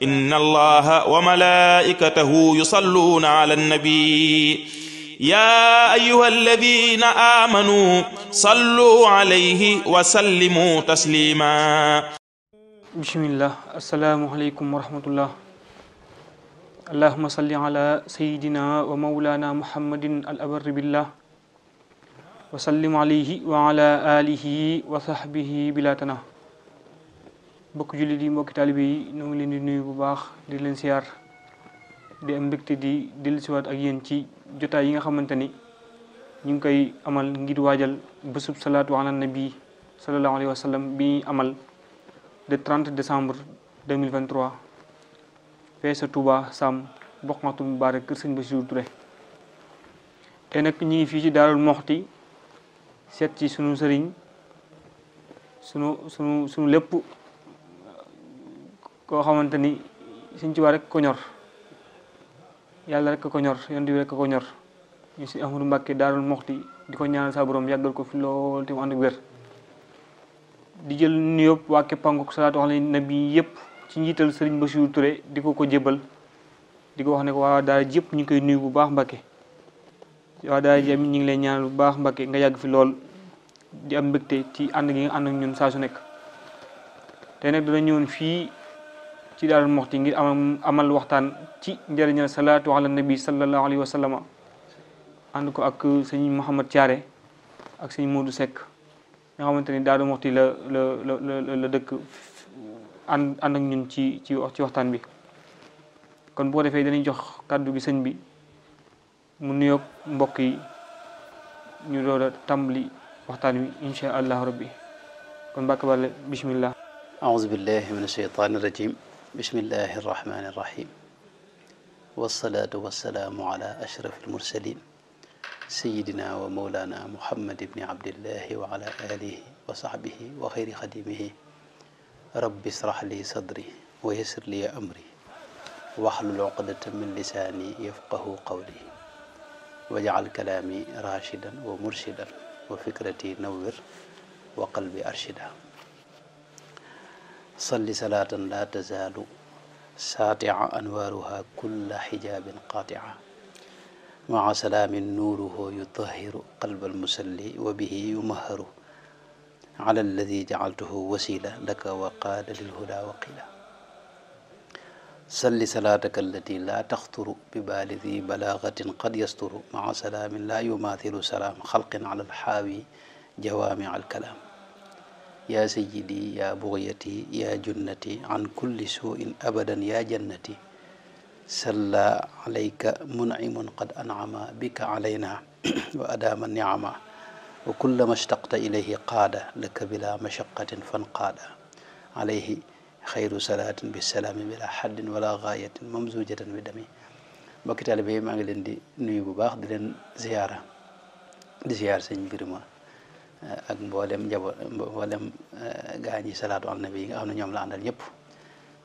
inna allaha wa malaikatahu yusalluna ala annabi ya ayyuha alladhina amanu sallu alayhi wa sallimu taslima. bismillah. assalaamu aleykum wa rahmatullah. allahumma salli ala sayyidina wa mawlana muhammadin al abarri billah wa sallim alayhi wa ala alihi wa sahbihi bilatana. mbokk jullit yi, mbokki taalibe yi, ñoo ngi leen di nuyu bu baax di leen siyaar di am mbégte di dellusiwaat ak yéen ci jotaay yi nga xamante ni ñu ngi koy amal ngir waajal bésub salaatu ala nabi sallallahu alayhi wa sallam bi amal le 30 décembre 2023 fee sa Touba Sam Bokhatul Moubarak kër sëñ Bassirou Touré. tey nag ñu ngi fii ci Daarul Moxti seet ci sunu sëriñ sunu lépp koo xamante ni Sëñ Tuubaa rek ko ñor, yàlla rek ko ñor, yonent bi rek ko ñor. ñu si Ahmadou Mbacké Daarul Moxti di ko ñaanal sa borom yàggal ko fi lool te mu ànd ak wér. di jël nuyoo waa Képpangook salaatu ala nabi yëpp ci njiital sëriñ Bassirou Touré di ko jébbal, di ko wax ne ko waa daara ji yëpp ñu ngi koy nuyu bu baax Mbacké. waa daara ji ñu ngi lay ñaanal bu baax Mbacké nga yàgg fi lool di am mbégte ci ànd gi nga ànd ak ñun saa su nekk. tey nag dana ñëwoon fii ci Daarul Moxti ngir amal waxtaan ci njëriñal salaatu ala nabi sallallahu alayhi wa sallam, ànd ko ak sëñ Mouhamad Thiaré ak sëñ Modou Seck nga xamante ni Daarul Moxti la dëkk ànd ak ñun ci waxtaan bi. kon boo defee dañuy jox kàddu gi sëñ bi mu nuyoog mbokk yi ñu door a tàmbali waxtaan wi insha allahu rabbi. kon Mbàkke Balla bismillah. أعوذ بالله من الشيطان الرجيم بسم الله الرحمن الرحيم والصلاة والسلام على أشرف المرسلين سيدنا ومولانا محمد بن عبد الله وعلى آله وصحبه وخير خديمه رب اشرح لي صدري ويسر لي أمري واحلل عقدة من لساني يفقه قولي واجعل كلامي راشدا ومرشدا وفكرتي نور وقلبي أرشدا صل صلاة لا تزال ساطع أنوارها كل حجاب قاطعة مع سلام نوره يطهر قلب المسلي وبه يمهر على الذي جعلته وسيلة لك وقاد للهدى وقيلا صل صلاتك التي لا تخطر ببال ذي بلاغة قد يستر مع سلام لا يماثل سلام خلق على الحاوي جوامع الكلام يا سيدي يا بغيتي يا جنتي عن كل سوء أبدا يا جنتي صلى عليك منعم قد أنعم بك علينا وأدام النعم وكلما اشتقت إليه قاد لك بلا مشقة فانقاد عليه خير صلاة بالسلام بلا حد ولا غاية ممزوجة بدمي. mbokki taalibe yi maa ngi leen di nuyu bu baax di leen ziyaara di ziyaar sëñ Birima ak mboolem gaañi salaatu ala nabi yi nga xam ne ñoom la àndal ñëpp,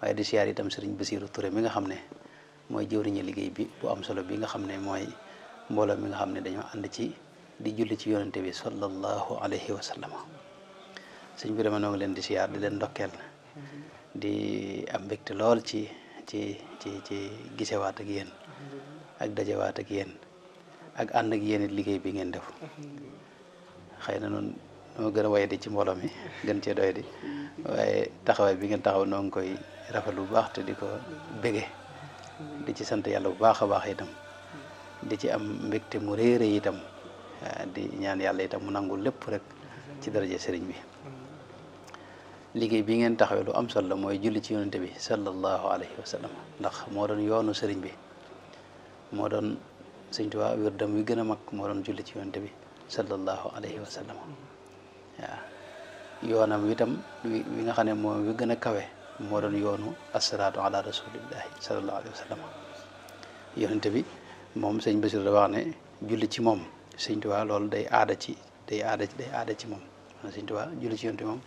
waaye di siyaar itam sëriñ Bassirou Touré mi nga xam ne mooy jëwriñu liggéey bi bu am solo bi nga xam ne mooy mbooloo mi nga xam ne dañoo ànd ci di julli ci yonente bi sallallahu alayhi wa sallam. sëñ bi dama noo ngi leen di siyaar di leen ndokkeel di am mbégte lool ci gisewaat ak yéen ak dajewaat ak yéen ak ànd ak yéen it liggéey bi ngeen def. xëy na noonu noo gën a waye di ci mbooloo mi gën cee doy di waaye taxawaay bi ngeen taxaw noo ngi koy rafetlu bu baax te di ko bége di ci sant yàlla bu baax a baax itam di ci am mbégte mu réere itam di ñaan yàlla itam mu nangul lépp rek ci daraja sëriñ bi. liggéey bi ngeen taxawee lu am solo la mooy julli ci yonente bi sallallahu alayhi wa sallam, ndax moo doon yoonu sëriñ bi, moo doon Sëriñ Tuubaa wirdam wi gën a mag moo doon julli ci yonente bi sallallahu alayhi wa sallam. waaw yoonam itam wi nga xam ne moom wi gën a kawe moo doon yoonu asalaatu ala rasulillahi sallallahu alayhi wa sallam. yonente bi moom sëñ Bassirou da wax ne julli ci moom Sëñ Tuubaa loolu day aada ci moom. Sëñ Tuubaa julli ci yonente bi moom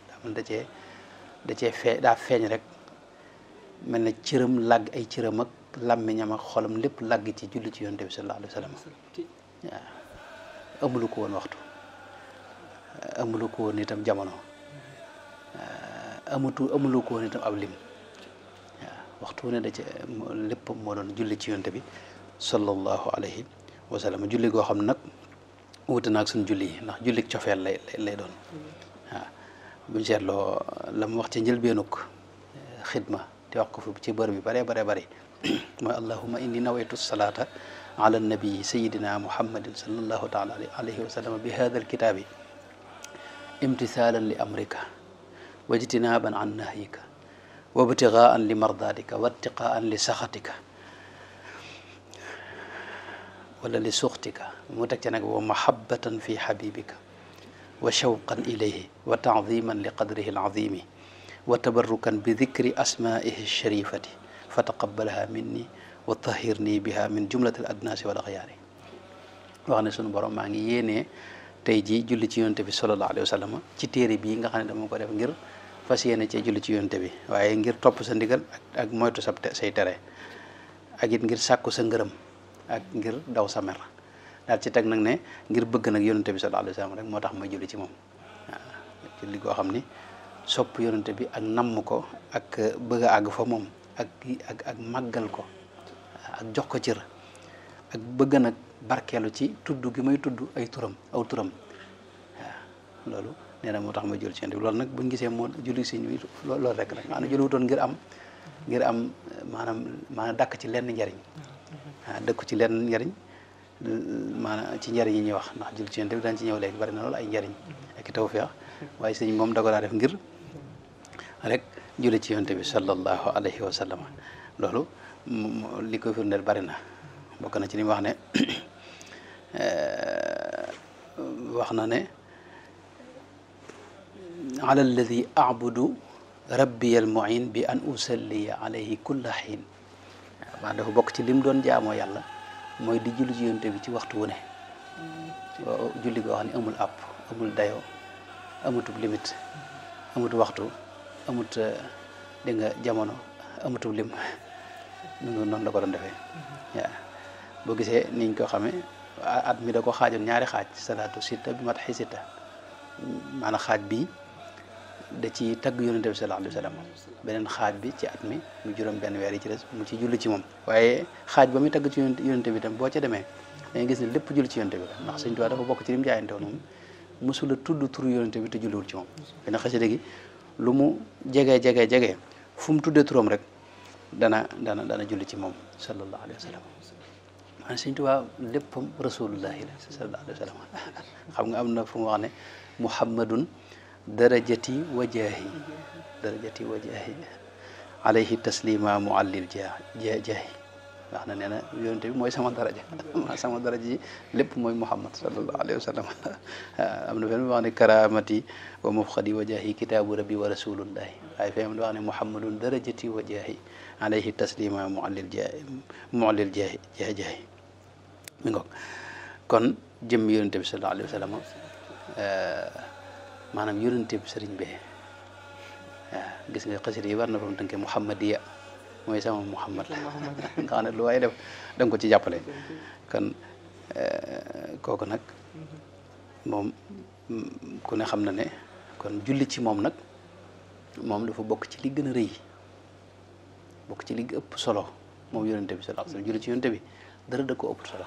daa feeñ rek mel na cëram làgg ay cëram ak làmmiñam ak xolam lépp làgg ci julli ci yonente bi sallallahu alayhi wa sallam. waaw amulu ko woon waxtu, amulu ko woon itam jamono, amulu ko woon itam ab lim. waaw waxtu ne da ca lépp moo doon julli ci yonte bi sallallahu alayhi wa sallam julli goo xam ne nag wuute naag suñ julli yi ndax jullik cofeel lay doon waaw buñ seetloo la mu wax ci njëlbeenuk xidma te wax ko fi ci bër bi bare bari mooy allahumma inni nawaytu salaata ala nabii sayidina muhammadin sallallahu taala alayhi wa sallam bi hada alkitaabi imtithalan li amrika wajtinaban an nahyika wa ibtigaan li mardatika wa ittiqaan li saxatika wala li suxtika mu teg ca nag wa mahabbatan fi xabibika wa shawqan ilayhi wa taadiman li qadrihi alazimi wa tabarrukan bi dikri asmaihi alsharifati fa taqabalaha minni wa tahirni biha min jumlati al adnaasi wal axyaari wax ne sunu borom maa ngi yéenee tey jii julli ci yonte bi sallallahu alayhi wa sallam ci téere bii nga xam ne dama ko def ngir fas yéene cee julli ci yonte bi waaye ngir topp sa ndigal ak moytu say tere ak it ngir sàkku sa ngërëm ak ngir daw sa mer daal ci teg nag ne ngir bëgg nag yonente bi sallallahu alayhi wa sallam rek moo tax may julli ci moom waaw julli goo xam ni sopp yonente bi ak namm ko ak bëgg a àgg fa moom ak màggal ko ak jox ko cër ak bëgg nag barkeelu ci tudd gi may tudd aw turam waaw loolu nee na moo tax may julli ci yonente bi loolu nag buñ gisee moo julli si ñu loolu rek nag maanaam julli wutoon ngir am maanaam dàkk ci lenn njariñ dëkku ci lenn njariñ maanaam ci njariñ yi ñuy wax ndax julli ci yonent bi daan ci ñëw léegi bari na loolu ay njariñ ak i tawfeex waaye sëñ moom da ko daa def ngir rek julli ci yonent bi sallallahu alayhi wa sallam loolu li koy firndeel bari na bokk na ci li mu wax ne wax na ne ala alladi abudu rabbi al muin bi an usalliya alayhi kulla xiin waaw dafa bokk ci lim doon jaamoo yàlla mooy di julli ci yonte bi ci waxtu wu ne julli goo xam ne amul àpp amul dayoo amutub limite amut waxtu amut dégg nga jamono amutub lim noonu la ko doon defee waaw boo gisee niñ ko xamee at mi da ko xaajoon ñaari xaaj salaatu sitta bi mat xi sitta maanaam xaaj bi da ci tagg yonente bi sallallahu alayhi wa sallam beneen xaaj bi ci at mi mu juróom benn weer yi ci des mu ci julli ci moom waaye xaaj ba muy tagg ci yonente bi tam boo ca demee da nga gis ne lépp julli ci yonente bi la ndax Sëñ Tuubaa dafa bokk ci lim jaayante woon moom mosula tudd turu yonente bi te julliwul ci moom benn xasida gi lu mu jege fu mu tuddee turam rek dana julli ci moom sallallahu alayhi wa sallam maanaam Sëñ Tuubaa léppam rasulullahi la sallallahu alayhi wa sallam xam nga am na fu mu wax ne muhammadun darajati wajaahi alayhi taslima muallil jaahi wax na nee na yonente bi mooy sama daraja sama daraja ji lépp mooy muhammad sallallahu alayhi wa sallam am na fen wax ne karamati wa mufxadi wajaahi kitaabu rabbi wa rasulullahi waaye fen wax ne muhammadun darajati wajaahi alayhi taslima muallil jaahi mi ngoog kon jëm yonente bi sallallahu alayhi wa sallam maanaam yonente bi sëriñ bi waaw gis nga xasida yi war na fa mu tënkee muhammadiya mooy sama muhammad la nga xam ne lu waaye def da nga ko ci jàppale kon kooku nag moom ku ne xam na ne kon julli ci moom nag moom dafa bokk ci li gën a rëy bokk ci li ëpp solo moom yonente bi sallallahu alayhi wasallam julli ci yonente bi dara da ko ëpp solo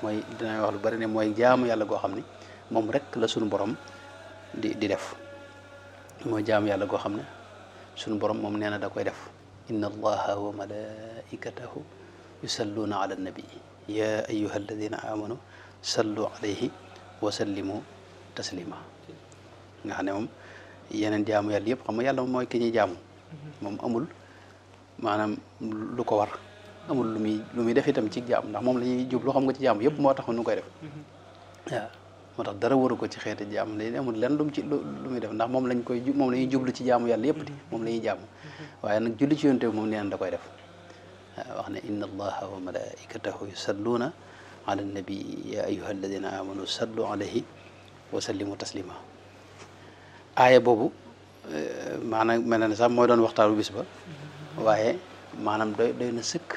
mooy dinaa wax lu bari ne mooy jaamu yàlla goo xam ne moom rek la suñu borom di def mooy jaamu yàlla goo xam ne suñu borom moom nee na da koy def inna allaha wa malaikatahu yusalluna ala nabi ya ayuha alladina amanu sallu alayhi wa sallimu taslima nga xam ne moom yeneen jaamu yàlla yëpp xam nga yàlla mooy ki ñuy jaamu moom amul maanaam lu ko war amul lu muy def itam ci jaam ndax moom la ñuy jublu xam nga ci jaam yëpp moo tax nu koy def waaw moo tax dara waru ko ci xeeti jaam léegi amul lenn lu muy def ndax moom la ñuy jublu ci jaamu yàlla yëpp di moom la ñuy jaamu waaye nag julli ci yonte bi moom nee na da koy def wax ne inna allaha wa malaikatahu yusalluuna ala nabi ya ayuha alladina amanu sallu alayhi wa sallimu taslima aaya boobu maanaam mel na ne sax mooy doon waxtaanu bis ba waaye maanaam doy na sëkk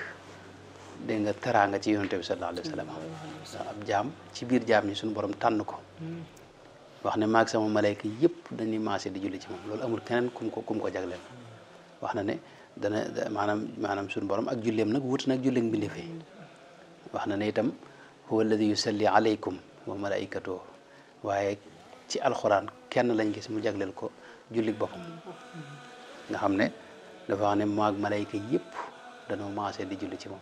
dégg nga teraanga ci yonente bi sallallahu alayhi wa sallam ab jaam ci biir jaam ñi suñu borom tànn ko wax ne maag sama malayka yëpp dañuy maase di julli ci moom loolu amul keneen kum ko jagleel wax na ne dana maanaam suñu borom ak julleem nag wut nag julleeg mbindeef yi wax na ne itam huwa alladi yusalli alaykum wa malaikatuhu waaye ci alxuraan kenn lañ gis mu jagleel ko jullig boppam nga xam ne dafa wax ne maag malayka yëpp dañoo maasee di julli ci moom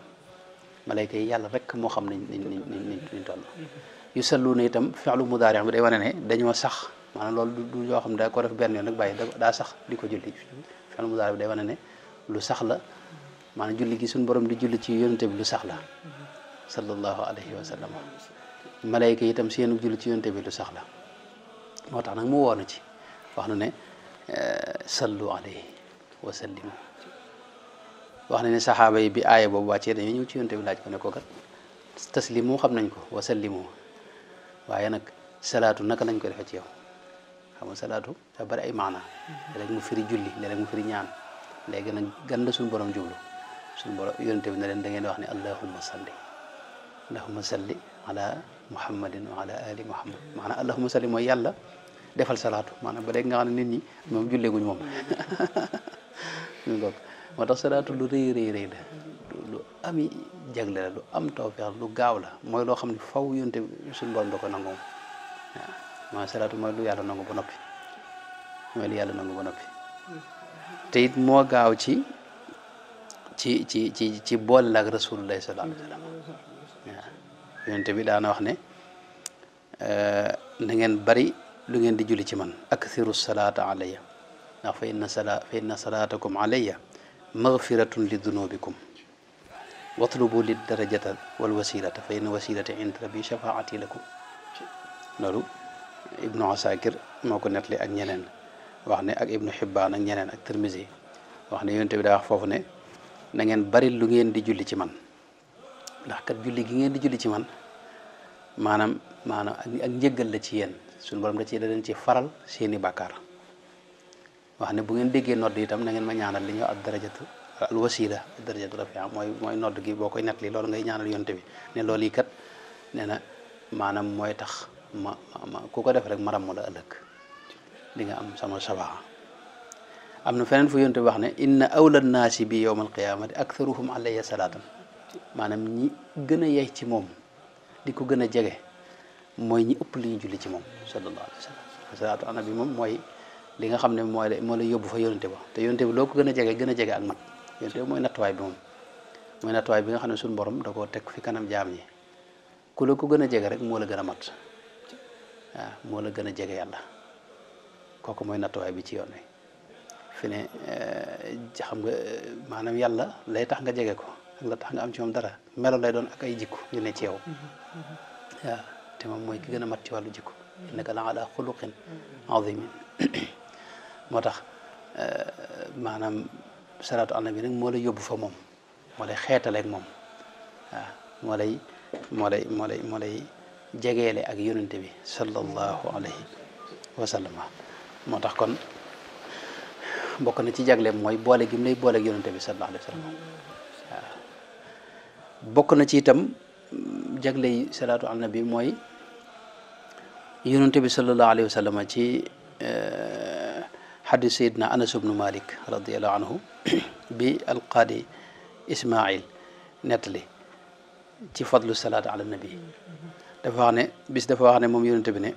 malayka yi yàlla rek moo xam niñ toll yusalluuna itam fi'lu mudaari' bi day wane ne dañoo sax maanaam loolu du yoo xam ne da ko def benn yoon nag bàyyi daa sax di ko julli fi'lu mudaari' bi day wane ne lu sax la maanaam julli gi suñu borom di julli ci yonente bi lu sax la sallallahu alayhi wa sallam malayka yi itam seenu julli ci yonente bi lu sax la moo tax nag mu woonu ci wax na ne sallu alayhi wa sallimu wax na ne saxaaba yi bi aaya boobu wàccee dañoo ñëw ci yonente bi laaj ko ne ko kat taslimu xam nañ ko wa sallimu waaye nag salaatu naka lañ ko defee ci yow xam nga salaatu dafa bari ay maana léeg mu firi julli léeg mu firi ñaan léegi nag gan la suñu borom jublu suñu borom yonente bi ne leen da ngeen wax ne allahumma salli ala muhammadin wa ala ali muhammad maanaam allahumma salli mooy yàlla defal salaatu maanaam ba léegi nga xam ne nit ñi moom julleeguñ moom moo tax salaatu lu rëy la lu ami jagle la lu am tawfeex lu gaaw la mooy loo xam ne faw yonte suñu borom da ko nangu waaw maa salaatu mooy lu yàlla nangu ba noppi te it moo gaaw ci boole la ak rasulullahi sallallahu alayhi wa sallam waaw yonte bi daana wax ne na ngeen bari lu ngeen di julli ci man akthiru salaata alayya ndax fa inna salaatakum alayya maghfiratun li dunubikum watlubu li darajata wal wasilata fa inna wasilata inda rabbi shafaati lakum loolu ibnu asakir moo ko nettali ak ñeneen wax ne ak ibnu hibbaan ak ñeneen ak tirmisi wax ne yonte bi daa wax foofu ne na ngeen bari lu ngeen di julli ci man ndax kat julli gi ngeen di julli ci man maanaam ak njëggal la ci yéen suñu borom da leen ci faral seeni bàkkaar wax ne bu ngeen déggee nodd itam na ngeen ma ñaanal li ñuy wax ad darajatu al wasila darajatu rafia mooy nodd gi boo koy nettali loolu ngay ñaanal yonte bi ne loolu yi kat nee na maanaam mooy tax ma ku ko def rek maram mu la ëllëg di nga am sama sabaa am na feneen fu yonte bi wax ne inna awla naasi bi yowma alqiyamati aktharuhum alayya salaatan maanaam ñi gën a yey ci moom di ko gën a jege mooy ñi ëpp li ñu julli ci moom sallallahu alayhi wa sallam salaatu ala nabi moom mooy li nga xam ne moo lay yóbbu fa yonente ba te yonente bi loo ko gën a jege ak mat yonente bi mooy nattuwaay bi moom mooy nattuwaay bi nga xam ne suñu borom da koo teg fi kanam jaam ñi ku la ko gën a jege rek moo la gën a mat waaw moo la gën a jege yàlla kooku mooy nattuwaay bi ci yoon wi fi ne xam nga maanaam yàlla lay tax nga jege ko ak la tax nga am ci moom dara melo lay doon ak ay jikko yu ne ci yow waaw te moom mooy ki gën a mat ci wàllu jikko innaka la ala xuluqin azimin moo tax maanaam salaatu ala nabi nag moo lay yóbbu fa moom moo lay xeetaleeg moom waaw moo lay jegeele ak yonente bi sallallahu alayhi wa sallam moo tax kon bokk na ci jagleem mooy boole gi mu lay booleeg yonente bi sallallahu alayhi wa sallam waaw bokk na ci itam jagley salaatu ala nabi mooy yonente bi sallallahu alayhi wa sallam ci xadis sayidna anas ibnu malik radiallahu anhu bi alqaadi ismail nettali ci fadlu salaatu ala nabi dafa wax ne bis dafa wax ne moom yonente bi ne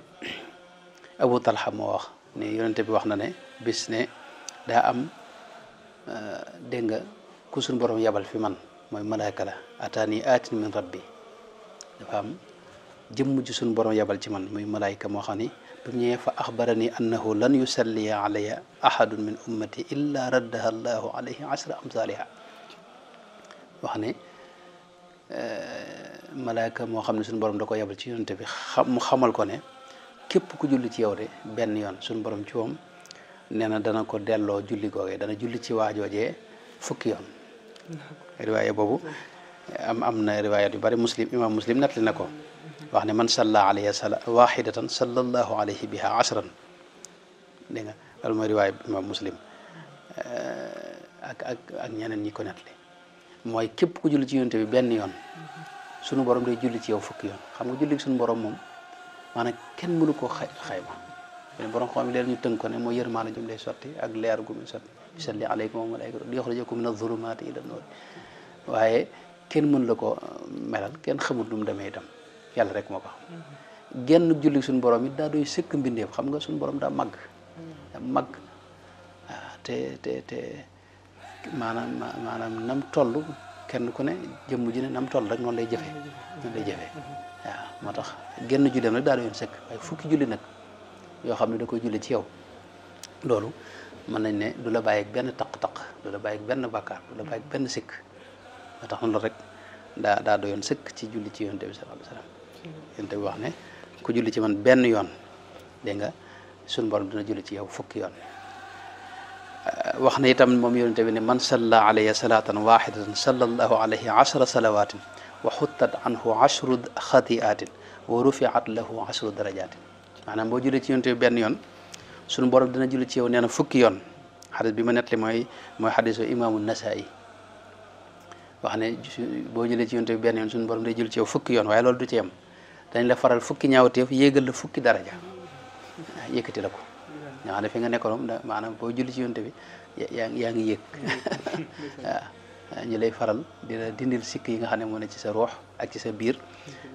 abu talha moo wax ne yonente bi wax na ne bis ne daa am dégg nga ku suñ borom yabal fi man mooy malaaka la ataani aatin min rabbi dafa am jëmm ji suñ borom yabal ci man muy malaayka moo xam ni ba mu ñëwee fa axbarani annahu lan yusalliya alayya ahadun min ummati illa raddaha allahu alayhi ashra amsaliha wax ne malaayka moo xam ne suñu borom da ko yabal ci yonente bi mu xamal ko ne képp ku julli ci yow de benn yoon suñu borom ci moom nee na dana ko delloo julli googee dana julli ci waajoojee fukki yoon riwaaya boobu am na riwaayat yu bari imam muslim nettali na ko wax ne man salla alayhi waxidatan sallallahu alayhi biha ashran dégg nga loolu mooy riwaaya imam muslim ak ñeneen ñi ko nettali mooy képp ku julli ci yonente bi benn yoon sunu borom day julli ci yow fukki yoon xam nga julli sunu borom moom maanaam kenn mënu koo xayma borom xam leen ñu tënk ko ne mooy yërmaande jum lay sotti ak leer gu muy sotti yusalli alaykum wa malaikatu li yukhrijakum min adh-dhulumati ila an-nur waaye kenn mën la ko melal kenn xamul nu mu demee itam yàlla rek moo ko xam genn julli suñu borom it daa doy sëkk mbindeef xam nga suñu borom daa màgg waaw te maanaam nam toll kenn ku ne jëmm ji ne nam toll rek noonu lay jëfee waaw moo tax genn julleem rek daa doyoon sëkk waaye fukki julli nag yoo xam ne da koy julli ci yow loolu mën nañ ne du la bàyyi ak benn taq-taq du la bàyyi ak benn bàkkaar du la bàyyi ak benn sikk moo tax loolu rek daa doyoon sëkk ci julli ci yonent bi sallallahu alayhi wasallam yonent bi wax ne ku julli ci man benn yoon dégg nga suñu borom dina julli ci yow fukki yoon wax na itam moom yonent bi ne man salla alayya salatan wahidatan sallallahu alayhi 10 salawatin wa xuttat anhu 10 xatiatin wa rufiat lahu 10 darajatin maanaam boo julli ci yonent bi benn yoon suñu borom dina julli ci yow nee na fukki yoon xadis bi ma nettali mooy xadisu imaamu Nasaa'i wax ne boo julli ci yonent bi benn yoon suñu borom day julli ci yow fukki yoon waaye loolu du ci yem dañ la faral fukki ñaawteef yéegal la fukki daraja yëkkati la ko nga xam ne fi nga nekkoon maanaam boo julli ci yonent bi yaa ngi yëg waaw ñu lay faral di la dindil sikk yi nga xam ne moo ne ci sa ruux ak ci sa biir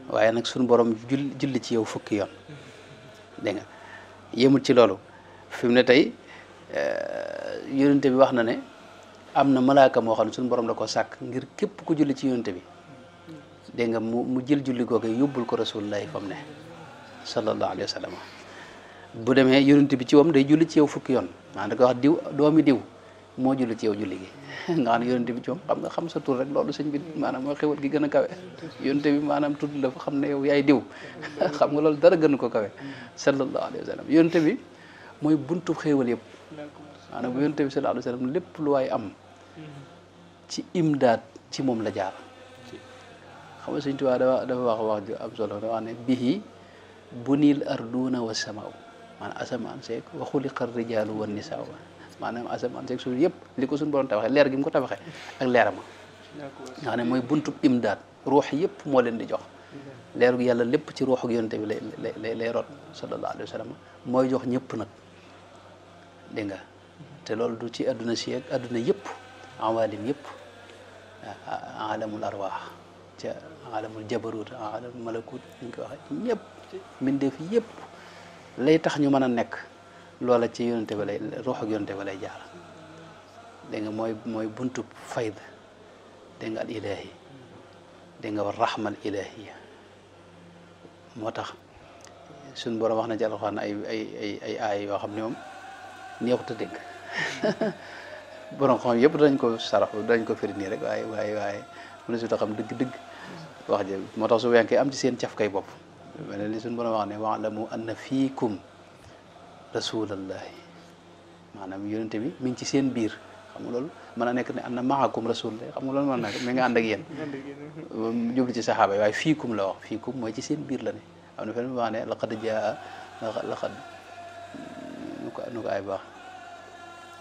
waaye nag suñu borom julli ci yow fukki yoon dégg nga yemul ci loolu fi mu ne tey yonent bi wax na ne am na malaaka moo xam ne suñu borom da ko sàkk ngir képp ku julli ci yonent bi dégg nga mu jël julli googu yóbbul ko rasulullahi fa mu ne sallallahu alayhi wa sallam bu demee yonent bi ci wam day julli ci yow fukki yoon maanaam da ko wax diw doomi diw moo julli ci yow julli gi nga xam ne yonent bi ci wam xam nga xam sa tur rek loolu sëñ bi maanaam mooy xewal gi gën a kawe yonent bi maanaam tudd la fa xam ne yow yaay diw xam nga loolu dara gën ko kawe sallallahu alayhi wa sallam yonent bi mooy buntu xewal yëpp maanaam bu yonent bi sallallahu alayhi wa sallam lépp lu waay am ci imdaad ci moom la jaar xam nga Sëñ Tuubaa dafa wax ju am solo dafa wax ne bihi bunil arduna wa samaaw maanaam asamaan seeg wa xuliqa rijaalu wan nisaaw maanaam asamaan seeg suuf yëpp li ko suñu borom tabaxee leer gi mu ko tabaxee ak leerama nga xam ne mooy buntu imdaad ruux yëpp moo leen di jox leeru yàlla lépp ci ruuxu yonent bi lay rot sallallahu alayhi wa sallam mooy jox ñëpp nag dégg nga te loolu du ci adduna si ak adduna yëpp awalim yëpp alamul arwaax ca alamul jabarut alamul malakut ñu ko waxee ñëpp mbindeef yëpp lay tax ñu mën a nekk loola ci yonente ba lay ruux ak yonente ba lay jaar dégg nga mooy buntu fayd dégg nga al ilahi dégg nga war rahmal ilahiya moo tax suñ borom wax na ci alxuraan ay aay yoo xam ne moom neexut a dégg borom xam yëpp dañ ko sarax dañ ko firi nii rek waaye mu ne su ta xam dëgg-dëgg wax ji moo tax su wenkee am ci seen cafkay bopp mel ni suñu borom wax ne wa'lamu anna fiikum rasulallahi maanaam yonente bi mi ngi ci seen biir xam nga loolu mën a nekk ne anna ma'akum rasulullah xam nga loolu mën na mi nga ànd ak yéen jublu ci saxaaba yi waaye fiikum la wax fiikum mooy ci seen biir la ne am na fenn wax ne laqad nu ko ay baax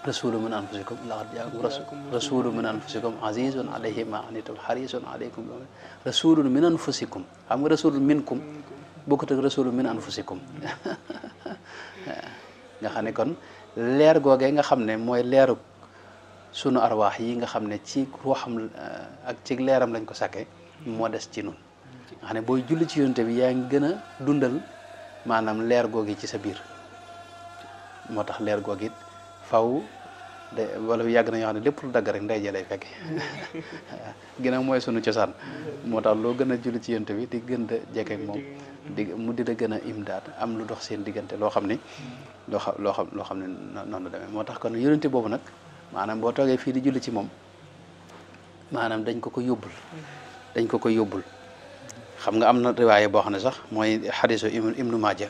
rasulu min anfusikum laqad jaakum rasulu min anfusikum azizun alayhi ma anittum harisun alaykum rasulun min anfusikum xam nga rasulun minkum bokkut ak rasulun min anfusikum nga xam ne kon leer googee nga xam ne mooy leeru sunu arwaax yi nga xam ne ci ruuxam ak ci leeram lañ ko sàkke moo des ci nun nga xam ne booy julli ci yonent bi yaa ngi gën a dundal maanaam leer googi ci sa biir moo tax leer googi it faw de wala yàgg na yoo xam ne lépp lu dagg rek ndey ja lay fekk ginnaaw mooy sunu cosaan moo tax loo gën a julli ci yonent bi di gën a jekk ak moom mu di la gën a imdaad am lu dox seen diggante loo xam ne loo xam ne noonu la demee moo tax kon yonent boobu nag maanaam boo toogee fii di julli ci moom maanaam dañ ko ko yóbbul xam nga am na riwaaye boo xam ne sax mooy xadisu ibnu Maaja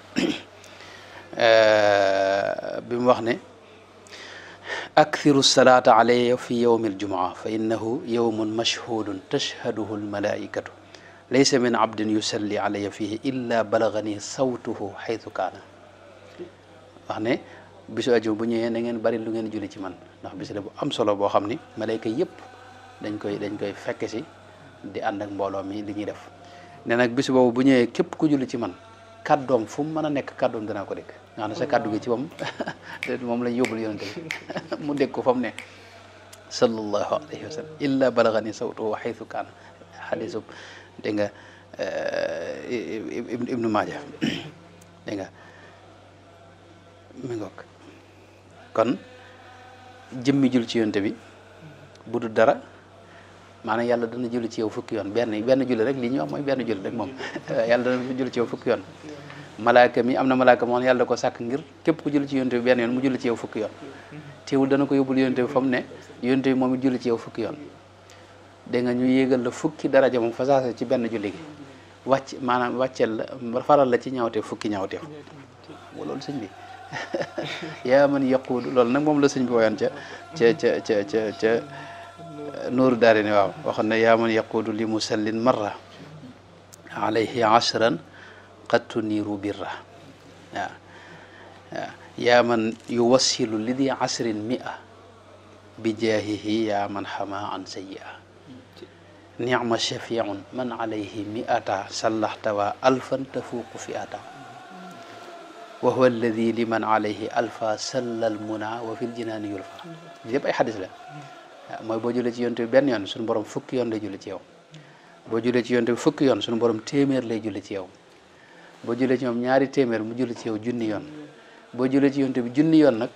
bi mu wax ne akthiru salaata alayya fi yawmi aljumaa fa innahu yawmun mashhudun tashhaduhu almalaikatu laysa min abdin yusalli alayya fihi illa balagani sawtuhu xaytu kaana wax ne bisu ajuma bu ñëwee na ngeen bari lu ngeen julli ci man ndax bis la bu am solo boo xam ni malayka yëpp dañ koy fekk si di ànd ak mbooloo mi li ñuy def ne nag bis boobu bu ñëwee képp ku julli ci man kàddoom fu mu mën a nekk kàddoom danaa ko dégg nga xam ne sa kàddu gi ci moom lañ yóbbul yonente bi mu dégg ko fa mu ne sallallahu alayhi wa sallam illa balagani sawtuhu wa haythu kaana xadisu dégg nga ibnu maaja dégg nga mi ngoog kon jëmmi jul ci yonte bi bu dul dara maanaam yàlla dana julli ci yow fukki yoon benn julli rek li ñuy wax mooy benn julli rek moom yàlla dana julli ci yow fukki yoon malaaka mi am na malaaka moom yàlla da ko sàkk ngir képp ku julli ci yonte bi benn yoon mu julli ci yow fukki yoon teewul dana ko yóbbul yonte bi fa mu ne yonte bi moom it julli ci yow fukki yoon dégg nga ñu yéegal la fukki daraja moom fasaase ci benn julli gi maanaam wàcceel la faral la ci ñaawteef fukki ñaawteef loolu sëñ bi yaa man yaquudu loolu nag moom la sëñ bi woyoon ca nooru daari ne waaw waxoon ne yaa man yaquudu li musallin marra alayhi ashran qad tuniiru birra waaw waaw yaa man yuwassilu li di asrin mi'a bi jaahihi yaa man xama an sayyi'a nicma shafiun man alayhi mi'ata sallaxtawa alfan tafuuqu fi'ata wa huwa alladi liman alayhi alfa sallal muna wa fil jinaani yulfa yëpp ay xadis la waaw mooy boo julee ci yonte bi benn yoon suñu borom fukki yoon lay julli ci yow boo julee ci yonte bi fukki yoon suñu borom téeméer lay julli ci yow boo julee ci moom ñaari téeméer mu julli ci yow junni yoon boo julee ci yonte bi junni yoon nag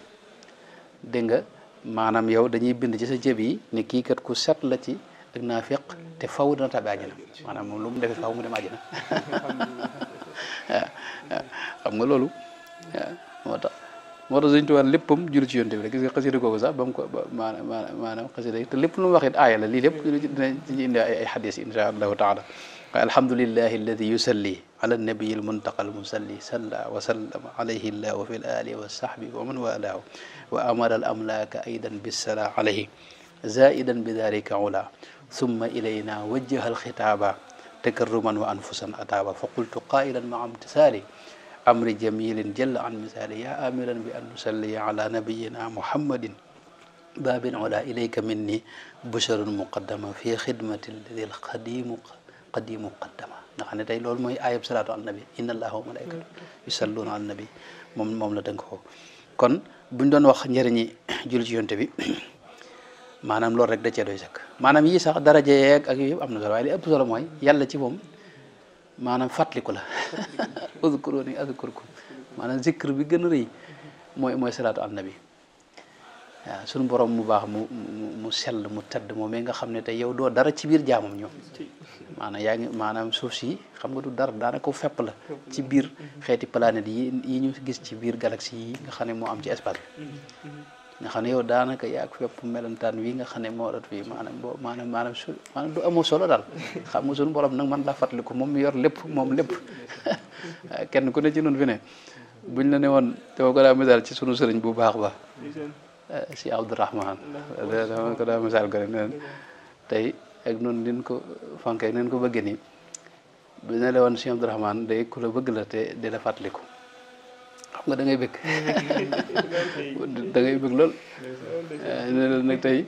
dégg nga maanaam yow dañuy bind ci sa jëb yi ne kii kat ku set la ci ak naafiq te faw dana tabi àjjana maanaam moom lu mu defee faw mu dem àjjana xam nga loolu moo tax Sëñ Tuubaa léppam julli ci yonte bi rek gis nga xasida googu sax ba mu ko maanaam xasida te lépp lu mu wax it aaya la lii lépp dinañ ci indi ay xadis insha allahu taala waaye alhamdulillahi alladi yusalli ala nabiyi almuntaqa almusalli salla wa sallama alayhi llahu fi l alihi wa sahbi wa man walaahu wa amara al amlaaka aydan bissala alayhi zaidan bi dalika ula summa ilayna wajjaha alxitaaba takarruman wa anfusan ataaba fa qultu qailan maa imtisaali amri jamilin jalla an misali ya amiran bi an nusalli ala nabiyina muhammadin babin ula ilayka minni busharun muqaddama fi xidmati alladi qadimu qaddama nga xam ne tey loolu mooy ayab salaatu ala nabi inna allaha wa malaikatu yusalluna ala nabi moom la dënk ko kon buñ doon wax njëriñi julli ci yonte bi maanaam loolu rek da cee doy sëkk maanaam yii sax daraja yeeg ak yooyu yëpp am na solo waaye li ëpp solo mooy yàlla ci moom maanaam fàttaliku la uzkuruni azkurkum maanaam zikr bi gën a rëy mooy salaatu ala nabi waaw suñu borom mu baax mu sell mu tedd moom nga xam ne tey yow doo dara ci biir jaamam ñoom maanaam yaa ngi maanaam suuf si xam nga du dara daanaka fepp la ci biir xeeti planète yi ñu gis ci biir galaxie yi nga xam ne moo am ci espace bi nga xam ne yow daanaka yaa ak fépp melantaan wi nga xam ne moo rat fii maanaam du amoo solo daal xam nga suñu borom nag man la fàttaliku moom mi yor lépp moom lépp kenn ku ne ci noonu fi ne buñ la ne woon dama ko daa misaal ci sunu sëriñ bu baax ba si Abdourahman dama ko daa misaal ko rek ne tey ak noonu nin ko fanke nin ko bëggee nii bu ne la woon si Abdourahman day ku la bëgg la te di la fàttaliku xam nga da ngay bëgg da ngay bëgg lool ne la nag tey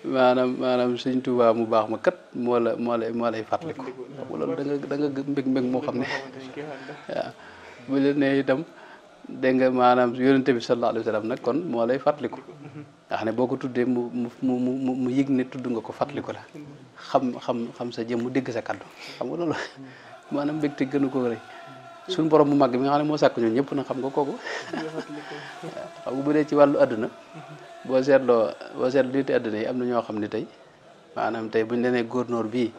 maanaam Sëñ Tuubaa mu baax ma kat moo lay fàttaliku xam nga loolu da nga mbëg moo xam ne waaw bu la nee itam dégg nga maanaam yonente bi sallallahu alayhi wa sallam nag kon moo lay fàttaliku nga xam ne boo ko tuddee mu yëg ne tudd nga ko fàttaliku la xam sa jëm mu dégg sa kaddu xam nga loolu maanaam mbégte gënu ko rëy suñu borom mu màgg mi nga xam ne moo sàkk ñun ñëpp nag xam nga kooku xam nga bu dee ci wàllu àdduna boo seetloo nit àdduna yi am na ñoo xam ne tey maanaam tey buñ lenee gouverneur bii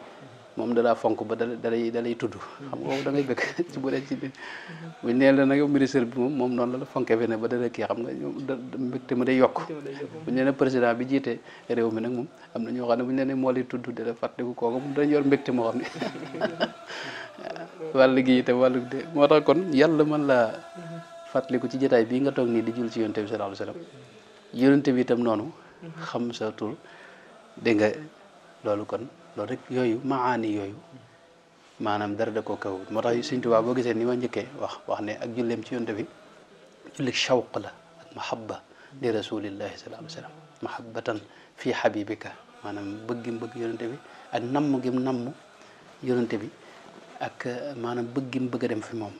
moom dalaa fonk ba dalay tudd xam nga da ngay bëgg ci bu dee ci buñ nee la nag yow ministre bi moom noonu la fonke fe ne ba dala kii xam nga mbégte ma day yokk buñ nee ne président bi jiite réew mi nag moom am na ñoo xam ne buñ nee ne moo lay tudd dala fàttaliku kooku moom dañ yor mbégte moo xam ne wàllu gi itam wàllu de moo tax kon yàlla mën laa fàttaliku ci jotaay bii nga toog nii di jul ci yonente bi sallallahu alayhi wasallam yonente bi itam noonu xam sa tur dégg nga loolu kon loolu rek yooyu maani yooyu maanaam dara da koo kaw moo tax Sëñ Tuubaa boo gisee ni ma njëkkee wax ne ak julleem ci yonente bi julli shawq la ak mahabba li rasulillahi sallallahu alayhi wasallam mahabbatan fii habibika maanaam bëggim bëgg yonente bi ak namm gim namm yonente bi ak maanaam bëggim bëgg a dem fi moom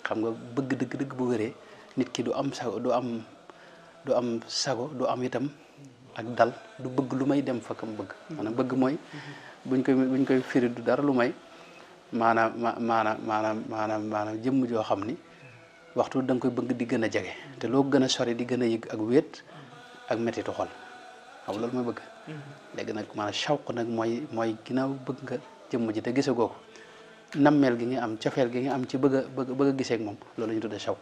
xam nga bëgg dëgg bu wéree nit ki du am sago du am sago du am itam ak dal du bëgg lu may dem fa kam bëgg maanaam bëgg mooy buñ koy firi du dara lu may maanaam jëmm joo xam ni waxtu da nga koy bëgg di gën a jege te loo gën a sori di gën a yëg ak wéet ak mettitu xol xam loolu mooy bëgg léegi nag maanaam shawq nag mooy ginnaaw bëgg nga jëmm ji te gisagoo ko nammeel gi nga am cofeel gi nga am ci bëgg a gisee ak moom loolu la ñu tuddee shawq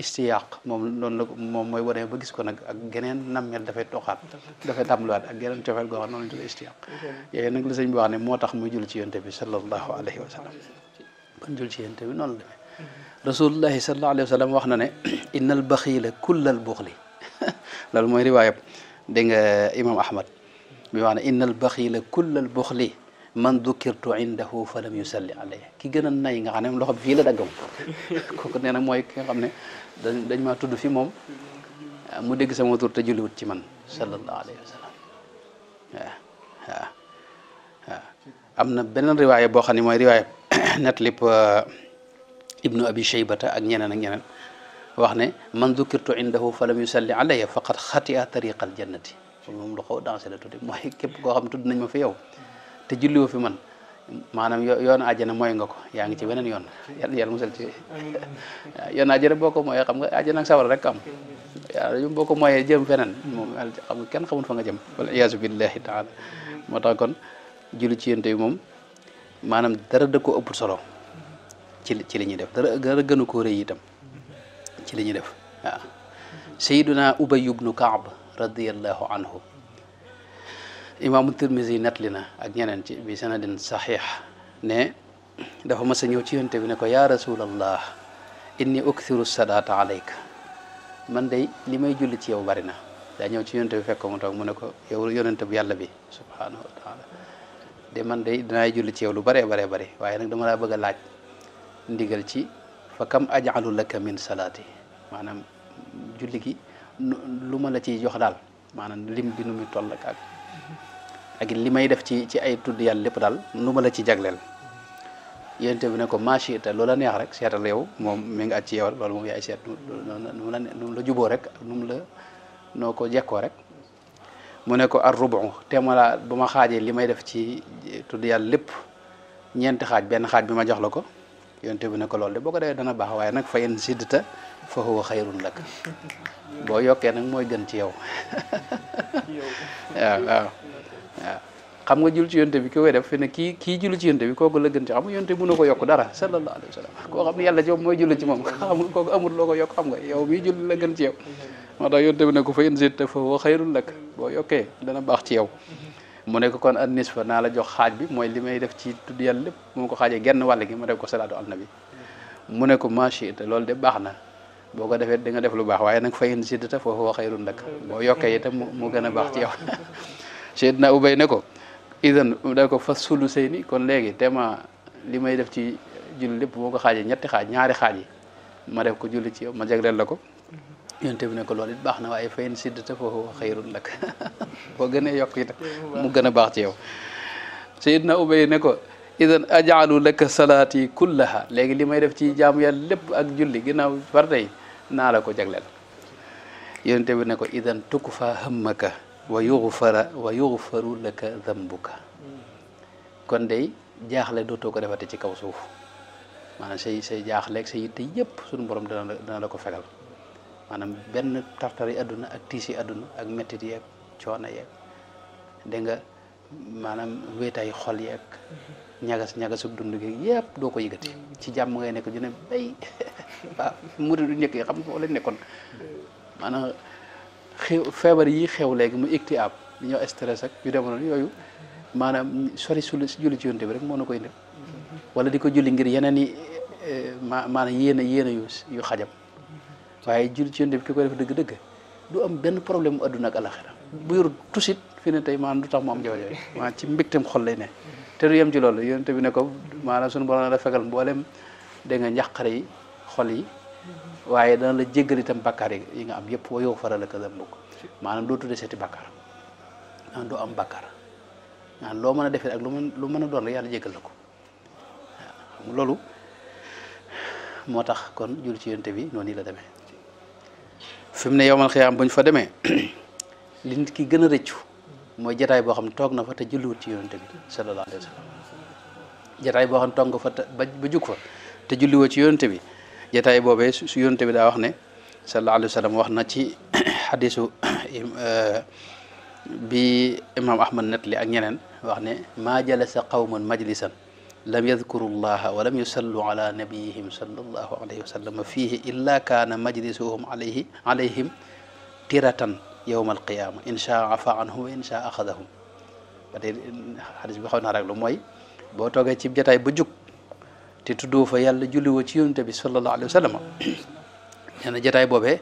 istiyaq moom loolu la moom mooy wane ba gis ko nag ak geneen nammeel dafay toxaat dafay tàmbaliwaat ak geneen cofeel goo xam noonu la ñu tuddee istiyaq yooyu nag la sëñ bi wax ne moo tax muy jul ci yonte bi sallallahu alayhi wa sallam kon jul ci yonte bi noonu la demee rasulullahi sallallahu alayhi wa sallam wax na ne innal baxiila kullal buxli loolu mooy riwaayab dégg nga imam ahmad mi wax ne innal baxiila kullal buxli man dukirtu indahu fa lam yusalli alayhi ki gën a nay nga xam ne loxo bi fii la daggam kooku nee na mooy ki nga xam ne dañ maa tudd fi moom mu dégg sama tur te julliwut ci man sallallahu alayhi wa sallam waaw am na beneen riwaaya boo xam ne mooy riwaaya netlib ibnu abi shaybata ak ñeneen wax ne man dukirtu indahu fa lam yusalli alayhi faqad xatia tariqa al jannati moom lu xaw dansé la tudde mooy képp koo xam tudd nañ ma fi yow te julliwoo fi man maanaam yoonu àjjana mooy nga ko yaa ngi ci beneen yoon yàlla musal ci yoonu àjjana boo ko mooyee xam nga àjjana ak sawara rek am yàlla boo ko mooyee jëm feneen moom xam nga kenn xamul fa nga jëm wala iyaasu billahi taala moo tax kon julli ci yonent bi moom maanaam dara da ko ëpp solo ci li ñuy def dara gënu koo rëy itam ci li ñuy def waaw sayyiduna ubay ibnu kaab radiyallahu anhu imaamu tirmisi nettali na ak ñeneen ci bi sanadin saxiix ne dafa mas a ñëw ci yonte bi ne ko yaa rasulallah inni ukthiru salaata alayka man day li may julli ci yow bari na daa ñëw ci yonte bi fekk mu toog mu ne ko yow yonente bi yàlla bi subhanahu wa taala de man day dinaay julli ci yow lu baree waaye nag dama laa bëgg a laaj ndigal ci fa kam ajalu laka min salaati maanaam julli gi lu ma la ciy jox daal maanaam lim bi nu muy toll ak li may def ci ay tudd yàlla lépp daal nu ma la ci jagleel yonent bi ne ko machita loola neex rek seetal yow moom mi ngi at ci yow loolu moom yaay seet nu mu la juboo rek nu mu la noo ko jekkoo rek mu ne ko ar rubu te ma la bu ma xaajee li may def ci tudd yàlla lépp ñeenti xaaj benn xaaj bi ma jox la ko yonent bi ne ko loolu de boo ko defee dana baax waaye nag fa in siddta fa huwa xayrun lak boo yokkee nag mooy gën ci yow waaw xam nga jul ci yonte bi ki koy def fi ne kii julli ci yonte bi kooku la gën ci xam nga yonte mënu ko yokk dara sallallahu alayhi wa sallam koo xam ne yàlla ci moom mooy julli ci moom xamul kooku amul loo ko yokk xam nga yow mii julli la gën ci yow moo tax yonte bi ne ko fa in zitta fa huwa xayrun lak boo yokkee dana baax ci yow mu ne ko kon an nisfa naa la jox xaaj bi mooy li may def ci tudd yàlla lépp mu ko xaajee genn wàll gi ma def ko salaatu al nabi mu ne ko machita loolu de baax na boo ko defee di nga def lu baax waaye nag fa in zitta fa huwa xayrun lak boo yokkee itam mu gën a baax ci yow Seydina Ubay ne ko idan da ko fa sulu sëy ni kon léegi tema li may def ci julli lépp boo ko xaajee ñetti xaaj ñaari xaaj yi ma def ko julli ci yow ma jagleel la ko yonte bi ne ko loolu it baax na waaye fayin siddata fa huwa xayrun lak boo gënee yokk itam mu gën a baax ci yow Seydina Ubay ne ko idan ajaalu laka salaati kullaha léegi li may def ci jaamu yàlla lépp ak julli ginnaaw fartey naa la ko jagleel yonte bi ne ko idan tukfa hammaka wa yughfaru laka dhanbuka kon day jaaxle dootoo ko defate ci kaw suuf maanaam say jaaxleeg say yitte yëpp suñu borom dana la ko fegal maanaam benn tartari adduna ak tiisi adduna ak mettit yeeg coono yeeg dégg nga maanaam wéetaay xol yeeg ñagasug dund gi yëpp doo ko yëgati ci jàmm ngay nekk ju ne bay waaw murid du njëkk yi xam nga lañ nekkoon maanaam feebar yi xew léegi mu ictiab li ñoo stress ak yu demoon yooyu maanaam sori julli ci yonte bi rek moo na koy indil wala di ko julli ngir yeneen i maanaam yéene yu xajam waaye julli ci yonte bi ki koy def dëgg-dëgg du am benn problème mu adduna ak alaxira bu yor tusit fi ne tey maanaam du tax mu am joojo maanaam ci mbégteem xol lay ne te du yem ci loolu yonte bi ne ko maanaam suñu borom la fegal mboolem dégg nga njàqare yi xol yi waaye dana la jéggal itam bàkkaar yi nga am yëpp wa yow faral ak dambuk maanaam doo tudde seeti bàkkaar maanaam doo am bàkkaar maanaam loo mën a defee ak lu mën a doon rek yàlla jéggal la ko waaw loolu moo tax kon jul ci yonte bi noonu la demee fi mu ne yowmal xiyaam buñ fa demee li nit ki gën a rëccu mooy jataay boo xam ne toog na fa te julliwut ci yonente bi sallallahu alayhi wa sallam jataay boo xam ne toog nga fa ba jug fa te julliwoo ci yonente bi jataay boobee su yonente bi daa wax ne sallallahu alayhi wa sallam wax na ci xadisu bi imam ahmad netli ak ñeneen wax ne maa jalasa qawman majlisan lam yadkuru llaha wa lam yusallu ala nabiyihim sallallahu alayhi wa sallam fihi illa kaana majlisuhum alayhim tiratan yowma alqiyama in shaa afa anhum wa in shaa axadahum ba tey xadis bi xaw naa rek lu mooy boo toogee ci jataay ba jug te tuddoo fa yàlla julliwoo ci yonente bi sallallahu alayhi wa sallam nee na jataay boobee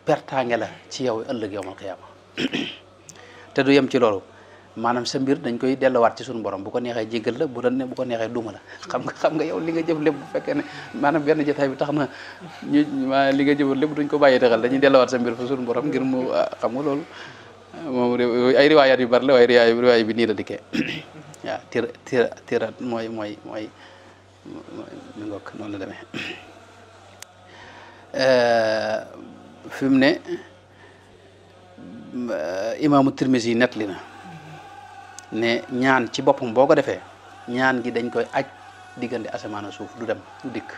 pertaange la ci yow ëllëg yowmal qiyaama te du yem ci loolu maanaam sa mbir dañ koy delluwaat ci suñu borom bu ko neexee jéggal la bu ko neexee duma la xam nga yow li nga jëf lépp bu fekkee ne maanaam benn jotaay bi tax na li nga jëf lépp duñ ko bàyyi texal dañuy delluwaat sa mbir fa suñu borom ngir mu xam nga loolu moom ay riwaayaat yu bari la waaye riwaay bi nii la dikkee waaw tira mooy mi ngoog noonu la demee fi mu ne imaamu Tirmisi nettali na ne ñaan ci boppam boo ko defee ñaan gi dañ koy aj diggante asamaan suuf du dem du dikk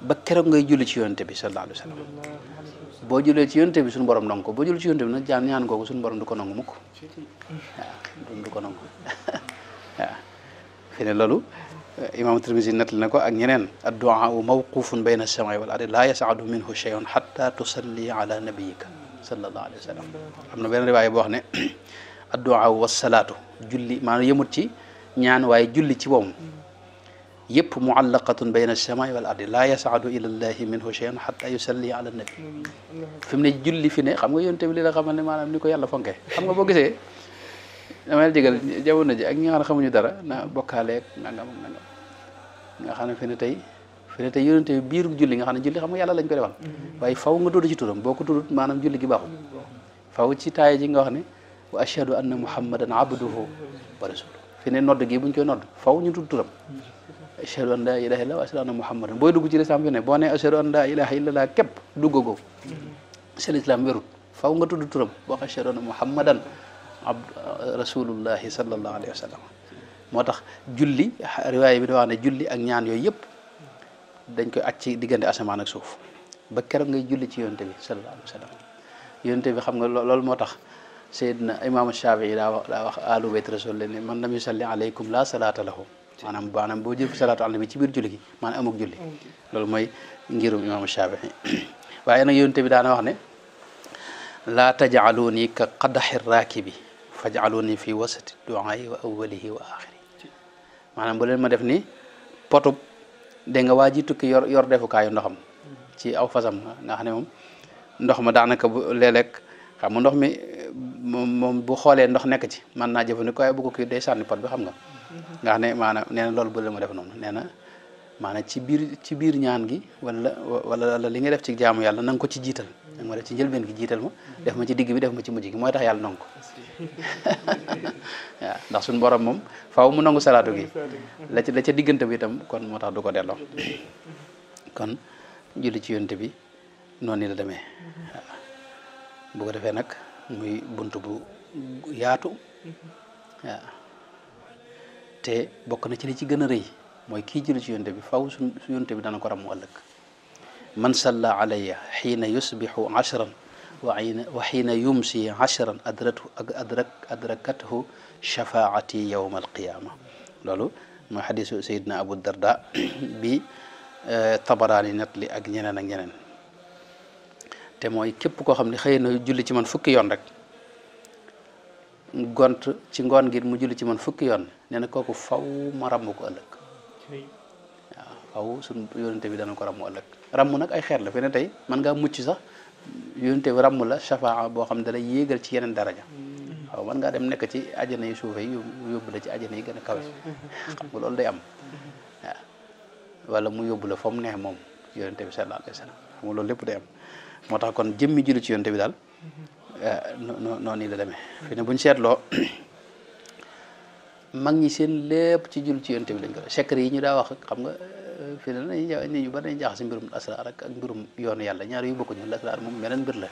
ba keroog ngay julli ci yonente bi sallallahu alayhi wa sallam boo jullee ci yonente bi suñu borom nangu ko boo julli ci yonente bi nag ñaan googu suñu borom du ko nangu mukk waaw du ko nangu waaw fi ne loolu imaamu Tirmisi nettali na ko ak ñeneen addu'a mawqufun bayna as-samaa'i wal ardi laa yas'adu minhu shay'un hatta tusalli ala nabiyyika sallallahu alayhi wa sallam am na benn riwaaya boo xam ne addu'a wa salaatu julli maanaam yëmut ci ñaan waaye julli ci boom yëpp muallaqatun bayna as-samaa'i wal ardi laa yas'adu ila llahi minhu shay'un hatta yusalli ala nabi fi mu ne julli fi ne xam nga yonent bi li la xamal ne maanaam ni ko yàlla fonke xam nga boo gisee damay jégal jamono ji ak ñi nga xam ne xamuñu dara na bokkaaleeg nangam ak nangam nga xam ne fi ne tey yonent bi biiru julli nga xam ne julli xam nga yàlla lañ ko defal waaye faw nga tudd ci turam boo ko tuddut maanaam julli gi baaxul faw ci taaya ji nga wax ne wa ashhadu anna muhammadan abduhu wa rasuluhu fi ne nodd gi buñ koy nodd faw ñu tudd turam ashhadu an la ilaha illallah wa ashhadu anna muhammadan booy dugg ci lislaam fi ne boo ne ashhadu an la ilaha illallah képp duggagoo seen islam wérut faw nga tudd turam boo wax ashhadu anna muhammadan rasulullahi sallallahu alayhi wa sallam moo tax julli riwaaya bi da wax ne julli ak ñaan yooyu yëpp dañ koy aj ci diggante asamaan ak suuf ba keroog ngay julli ci yonente bi sallallahu alayhi wa sallam yonente bi xam nga loolu moo tax Seydina imaamu Shafii daa wax alu bayt rasul ne man lam yusalli alaykum la salaata lahu maanaam boo jël salaatu ala nabi ci biir julli gi maanaam amuk julli loolu mooy ngirum imaamu Shafii waaye nag yonente bi daana wax ne laa taj'aluuni ka qadaxi raakibi faj'aluuni fi wasati du'aa'i wa awwalihi wa aaxiri maanaam bu leen ma def ni potub dégg nga waa ji tukki yor defukaayu ndoxam ci aw fasam nga xam ne moom ndox ma daanaka bu léeg-léeg xam nga ndox mi moom bu xoolee ndox nekk ci mën naa jëfandikoo waaye bu ko kii day sànni pot bi xam nga nga xam ne maanaam nee na loolu bu leen ma def noonu nee na maanaam ci biir ñaan gi wala li nga def ci jaamu yàlla na nga ko ci jiital da nga ma def ci njëlbeen gi jiital ma def ma ci digg bi def ma ci mujj gi mooy tax yàlla nangu ko waaw ndax suñu borom moom faaw mu nangu salaatu gi la ca diggante bi itam kon moo tax du ko delloo kon julli ci yonte bi noonu la demee waaw bu ko defee nag muy bunt bu yaatu waaw te bokk na ci li ci gën a rëy mooy kii julli ci yonte bi faaw su yonte bi dana ko ram mu ëllëg man salla alayya xiina yusbixu ashran wa xiina yumsi ashran adrakathu shafaati yowma alqiyama loolu mooy xadisu sayidna abu darda bi tabaraani net li ak ñeneen te mooy képp koo xam ne xëy na julli ci man fukki yoon rek gont ci ngoon gi mu julli ci man fukki yoon nee na kooku faw ma ramm ko ëllëg waaw faw suñ yonente bi dana ko ramm ëllëg ramm nag ay xeet la fi ne tey man ngaa mucc sax yonente bi ramm la shafaa boo xam ne da lay yéegal ci yeneen daraja waaw man ngaa dem nekk ci ajana yu suufe yi yóbbu la ci ajana yi gën a kawe xam nga loolu day am waaw wala mu yóbbu la fa mu neex moom yonente bi sallallahu alayhi wa sallam xam nga loolu lépp day am moo tax kon jëmmi julli ci yonente bi daal noonu la demee fi ne buñ seetloo mag ñi seen lépp ci julli ci yonente bi lañ ko secret yi ñu daa wax xam nga fi ne nit ñu bari dañuy jaax si mbirum asraar ak mbirum yoonu yàlla ñaar yu bokkuñu asraar moom beneen mbir la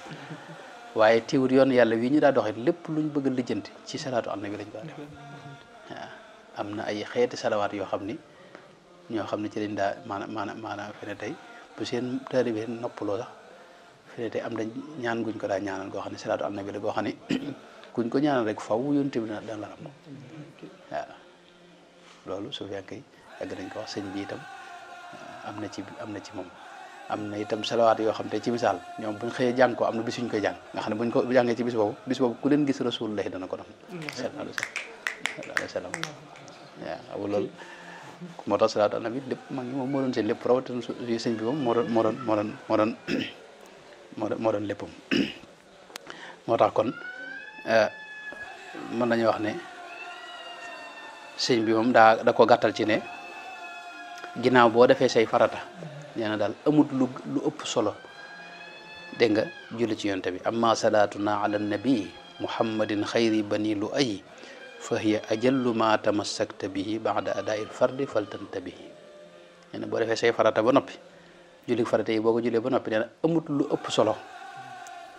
waaye teewul yoonu yàlla wi ñu daa doxee lépp luñ bëgg a lijjanti ci salaatu ala nabi lañ ko def waaw am na ay xeeti salawaat yoo xam ni ñoo xam ne ci lañ daa maanaam fi ne tey bu seen taalibe noppaloo sax fi ne tey am dañ ñaan guñ ko daa ñaanal goo xam ne salaatu ala nabi la goo xam ne kuñ ko ñaanal rek faw yonent bi dana la ram waaw loolu su fekkee yàgg nañ ko wax sëñ bi itam am na ci moom am na itam salawaat yoo xam te ci misaal ñoom buñ xëyee jàng ko am na bis ñu koy jàng nga xam ne buñ ko jàngee ci bis boobu ku leen gis rasulullahi dana ko def sallallahu alayhi wa sallam waaw loolu moo tax salaatu ala nabi lépp mag ñi moom moo doon seen lépp rawatina sëñ bi moom moo doon léppam moo tax kon mën nañu wax ne sëñ bi moom da ko gàttal ci ne ginnaaw boo defee say farata nee na daal amut lu ëpp solo dégg nga julli ci yonte bi amma salaatuna ala nabi muhammadin xayri bani lu ay fa hiya ajallu ma tamassakta bihi baada adaai lfardi faltantabihi nee na boo defee say farata ba noppi julli farata yi boo ko jullee ba noppi nee na amut lu ëpp solo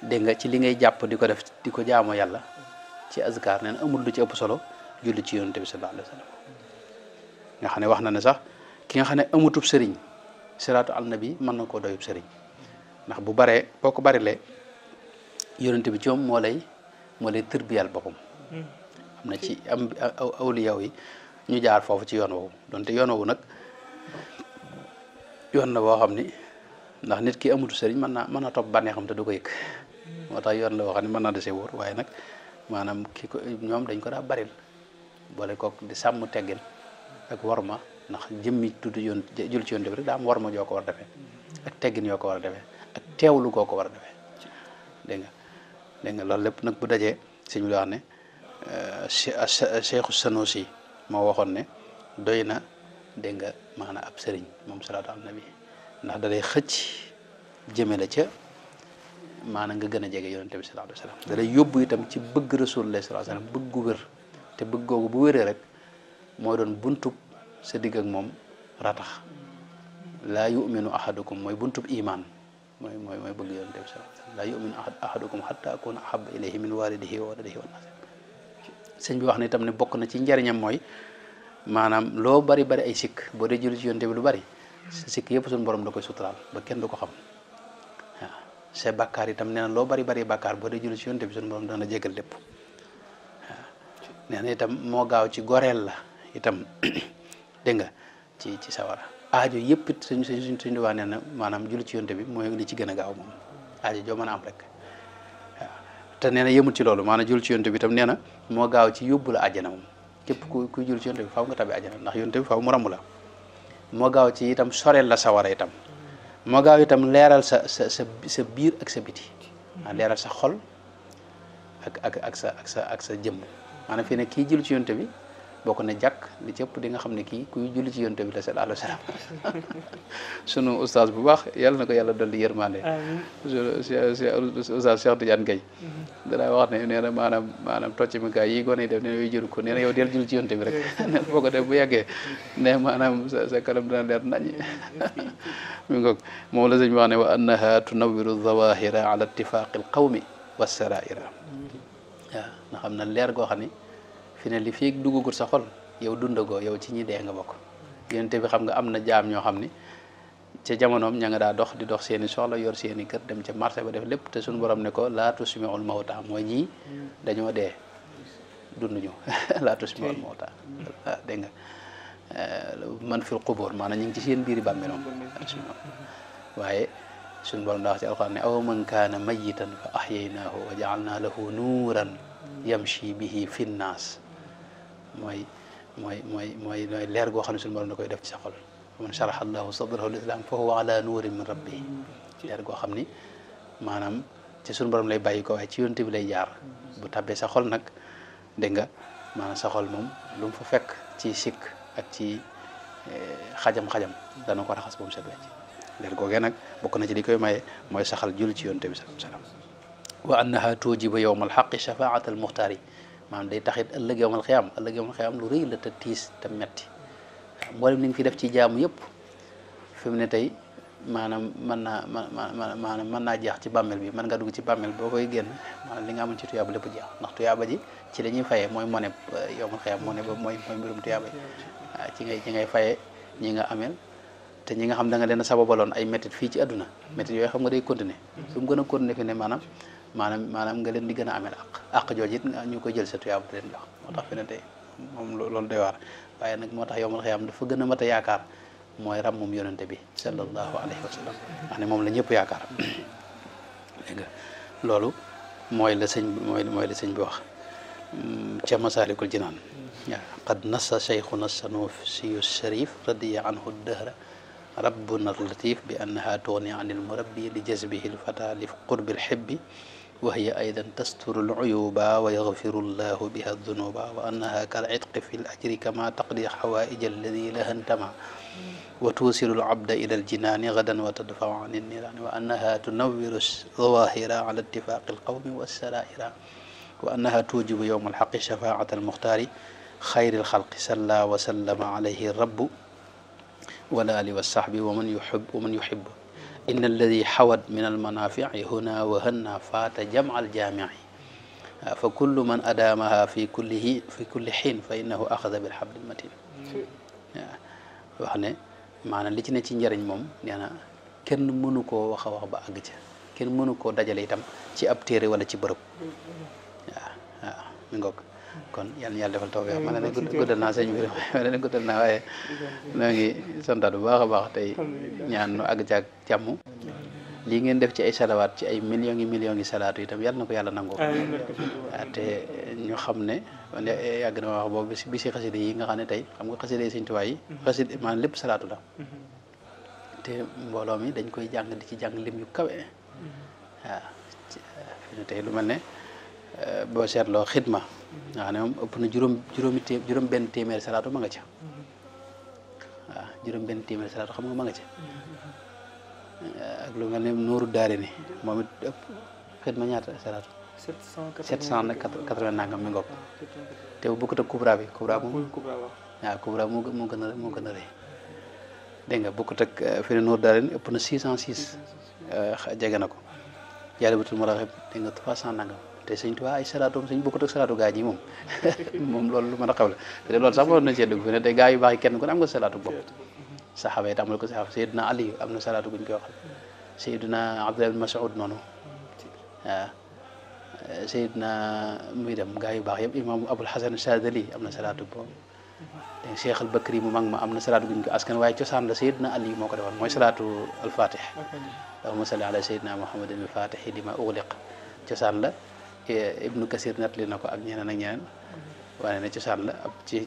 dégg nga ci li ngay jàpp di ko def di ko jaamoo yàlla ci azkar nee na amut lu ci ëpp solo julli ci yonte bi sallallahu alayhi wa sallam nga xam ne wax na ne sax ki nga xam ne amutub sëriñ salaatu ala nabi mën na koo doyub sëriñ ndax bu baree boo ko barilee yonente bi ci moom moo lay tërbiyal boppam am na ci awliyaw yi ñu jaar foofu ci yoon woowu donte yoon woowu nag yoon la boo xam ni ndax nit ki amutu sëriñ mën naa topp bànneexam te du ko yëg moo tax yoon la boo xam ne mën naa desee wóor waaye nag maanaam ñoom dañ ko daa baril boole kook di sàmm teggin ak warma ndax jëmmi tudd yoon jul ci yoon bi rek daa am warma joo ko war a defee ak teggin yoo ko war a defee ak teewlu goo ko war a defee dégg nga loolu lépp nag bu dajee sëñ bi wax ne Cheikhu Sanusi moo waxoon ne doy na dégg nga maanaam ab sëriñ moom salaatu ala nabi ndax da lay xëcc jëme la ca maanaam nga gën a jege yonente bi sallallahu alayhi wa sallam da lay yóbbu itam ci bëgg rasulullah sallallahu alayhi wa sallam bëgg gu wér te bëgg googu bu wéree rek mooy doon buntub sa digg ak moom ratax laa yuminu ahadukum mooy buntub iman mooy bëgg yonente bi sallallahu alayhi wa sallam laa yuminu ahadukum hatta akuna ahabba ilayhi min walidihi wa waladihi wa nas sëñ bi wax ne itam ne bokk na ci njariñam mooy maanaam loo bari ay sikk boo dee julli ci yonente bi lu bari sa sikk yëpp suñu borom da koy suturaal ba kenn du ko xam waaw sa bàkkaar itam nee na loo bari bàkkaar boo dee julli ci yonente bi suñu borom dana jégal lépp waaw nee na itam moo gaaw ci goreel la itam dégg nga ci sawara aajo yëpp it suñ duwaa nee na maanaam julli ci yonente bi mooy li ci gën a gaaw moom aajo joo mën a am rek waaw te nee na yëmut ci loolu maanaam julli ci yonente bi itam nee na moo gaaw ci yóbbu la àjjana moom képp kuy julli ci yonente bi faaw nga tabi àjjana ndax yonente bi faaw mu ramb la moo gaaw ci itam soreel la sawara itam moo gaaw itam leeral sa biir ak sa biti leeral sa xol ak sa jëmm maanaam fii ne kii julli ci yonente bi boo ko ne jàkk li ci ëpp di nga xam ne kii kuy julli ci yonte bi la sallallahu alayhi wa sallam sunu ustaas bu baax yàlla na ko yàlla dolli yërmande ustaas Cheikh Tidiane Gaye danaa wax ne nee na maanaam tocc mi kaay yi gone yi def nee na yooyu jëru ko nee na yow del julli ci yonte bi rek nee na boo ko def bu yàggee ne maanaam sa kanam dina leer naññi mi ngoog moom la sëñ bi wax ne wa annaha tunawiru zawahira ala ittifaqi al qawmi wassaraira waaw nga xam na leer goo xam ni fi ne li fii duggagul sa xol yow dundagoo yow ci ñi dee nga bokk yonente bi xam nga am na jaam ñoo xam ni ca jamonoom ña nga daa dox di dox seeni soxla yor seeni kër dem ca marché ba def lépp te suñu borom ne ko laa tusmi'ul mawta mooy ñii dañoo dee dunduñu laa tusmi'ul mawta waaw dégg nga man fil qubur maanaam ñu ngi ci seen biiri bàmmeeloom waaye suñu borom daa wax ci alxuraan ne aw man kaana mayitan fa ahyaynaahu wa ja'alnaa lahu nuuran yamshi bihi fi nnaas mooy leer goo xam ne suñu borom da koy def ci sa xol man sharaha allahu sadrahu lil islam fa huwa ala nuurin min rabbihi leer goo xam ni maanaam ci suñu borom lay bàyyi ko waaye ci yonte bi lay jaar bu tabbee sa xol nag dégg nga maanaam sa xol moom lu mu fa fekk ci sikk ak ci xajam-xajam dana ko raxas ba mu set wecc leer googee nag bokk na ci li koy maye mooy saxal jul ci yonte bi sallallahu alayhi wasallam wa annaha tujibu yawma alxaqi shafaat almuxtaari maanaam day taxit ëllëg yawmal xiyaam lu rëy la te tiis te metti mboolem li nga fi def ci jaamu yëpp fi mu ne tey maanaam mën naa jeex ci bàmmeel bi mën nga dugg ci bàmmeel boo koy génn maanaam li nga amoon ci tuyaaba lépp jeex ndax tuyaaba ji ci la ñuy fayee mooy moneb yowmal xiyaam moneb ba mooy mbirum tuyaaba ji waaw ci ngay fayee ñi nga ameel te ñi nga xam da nga leen a sababaloon ay métit fii ci àdduna métit yooyu xam nga day continuer su mu gën a continuer fi ne maanaam nga leen di gën a ameel àq jooju it ñu koy jël sa tuyaaba di leen jox moo tax fi ne tey moom loolu doy waar waaye nag moo tax yowmal xiyaam dafa gën a mat a yaakaar mooy ràmmum yonente bi sallallahu alayhi wa sallam wax ne moom la ñëpp yaakaar dégg nga loolu mooy la sëñ bi wax ca Masaalikul Jinaan qad nassa cheikhuna sanusiyu sharif radiya anhu dahra rabbuna latif bi annaha tughni an almurabbi li jazbihi lfata li qurbi lhibbi wa hiya aydan tasturu luyuba wa yaghfiru llahu biha dunuba wa annaha kal itqi fi l ajri kama taqdi hawaija alladi laha ntama wa tuusilu al-abda ila al-jinaani gadan wa tadfa'u an an-niiraani wa annaha tunawwiru az-zawaahira ala ittifaaqi al-qawmi was-saraa'ira wa annaha tuujibu yawma al-haqqi shafaa'ata al-muxtaari xayri al-xalqi salla wa sallama alayhi rabbu wal aali was-sahbi wa man yuhibbu inna alladi xawat min al-manaafi'i huna wa hanna faata jam'a al-jaami'i fa kullu man adaamaha fi kulli hiin fa innahu axada bil-habli al-matiin wax ne maanaam li ci ne ci njëriñ moom nee na kenn mënu koo wax a wax ba àgg ca kenn mënu koo dajale itam ci ab téere wala ci bërëb waaw mi ngoog kon yal na yàlla defal tawfeex ma ne guddal naa sëñ bi ma ne guddal naa waaye noo ngi santaat bu baax a baax tey ñaan nu àgg ca ak jàmm lii ngeen def ci ay salawaat ci ay millions yi salaatu itam yàlla na ko yàlla nangoo te ñu xam ne yàgg na ma wax boobu bi si xasida yi nga xam ne tey xam nga xasida yi Sëñ Tuubaa yi xasida maanaam lépp salaatu la te mbooloo mi dañ koy jàng di ci jàng lim yu kawe waaw fi ne tey lu mel ne boo seetloo xidma nga xam ne moom ëpp na juróom benn téeméeri salaatu ma nga ca waaw juróom benn téeméeri salaatu xam nga ma nga ca ak lu mel ne Nuuru Daarayni moom it ëpp xidma ñaata salaatu 780 nangam mi ngoog te bu bokkut ak kubra bi kubra moom waaw kubra moo gën a rëy dégg nga bokkut ak fi ne Nuuru Daarayni ëpp na 606 jege na ko Jaalibatul Maraaxib dégg nga 300 nangam te Sëñ Tuubaa ay salaatoom Sëñ bokkut ak salaatu gaa ji moom moom loolu lu mën a xew la te loolu sax waroon na cee dugg fi ne te gaa yu baax yi kenn ku ne am nga salaatu bopp saxaaba yi tàmbali ko saxaaba Seydina Ali am na salaatu guñ koy waxal Seydina Abdullah ibn Mas'ud noonu waaw Seydina muy dem gaa yu baax yëpp imam Abul Hasan Sadali am na salaatu boobu dégg nga Cheikh al Bakri mu mag ma am na salaatu guñ ko askan waaye cosaan la Seydina Ali moo ko defoon mooy salaatu al Fatih allahumma salli ala Seydina Muhammadin al Fatih lima ughliq cosaan la Ibnu Kasir nettali na ko ak ñeneen wane ne cosaan la ab ci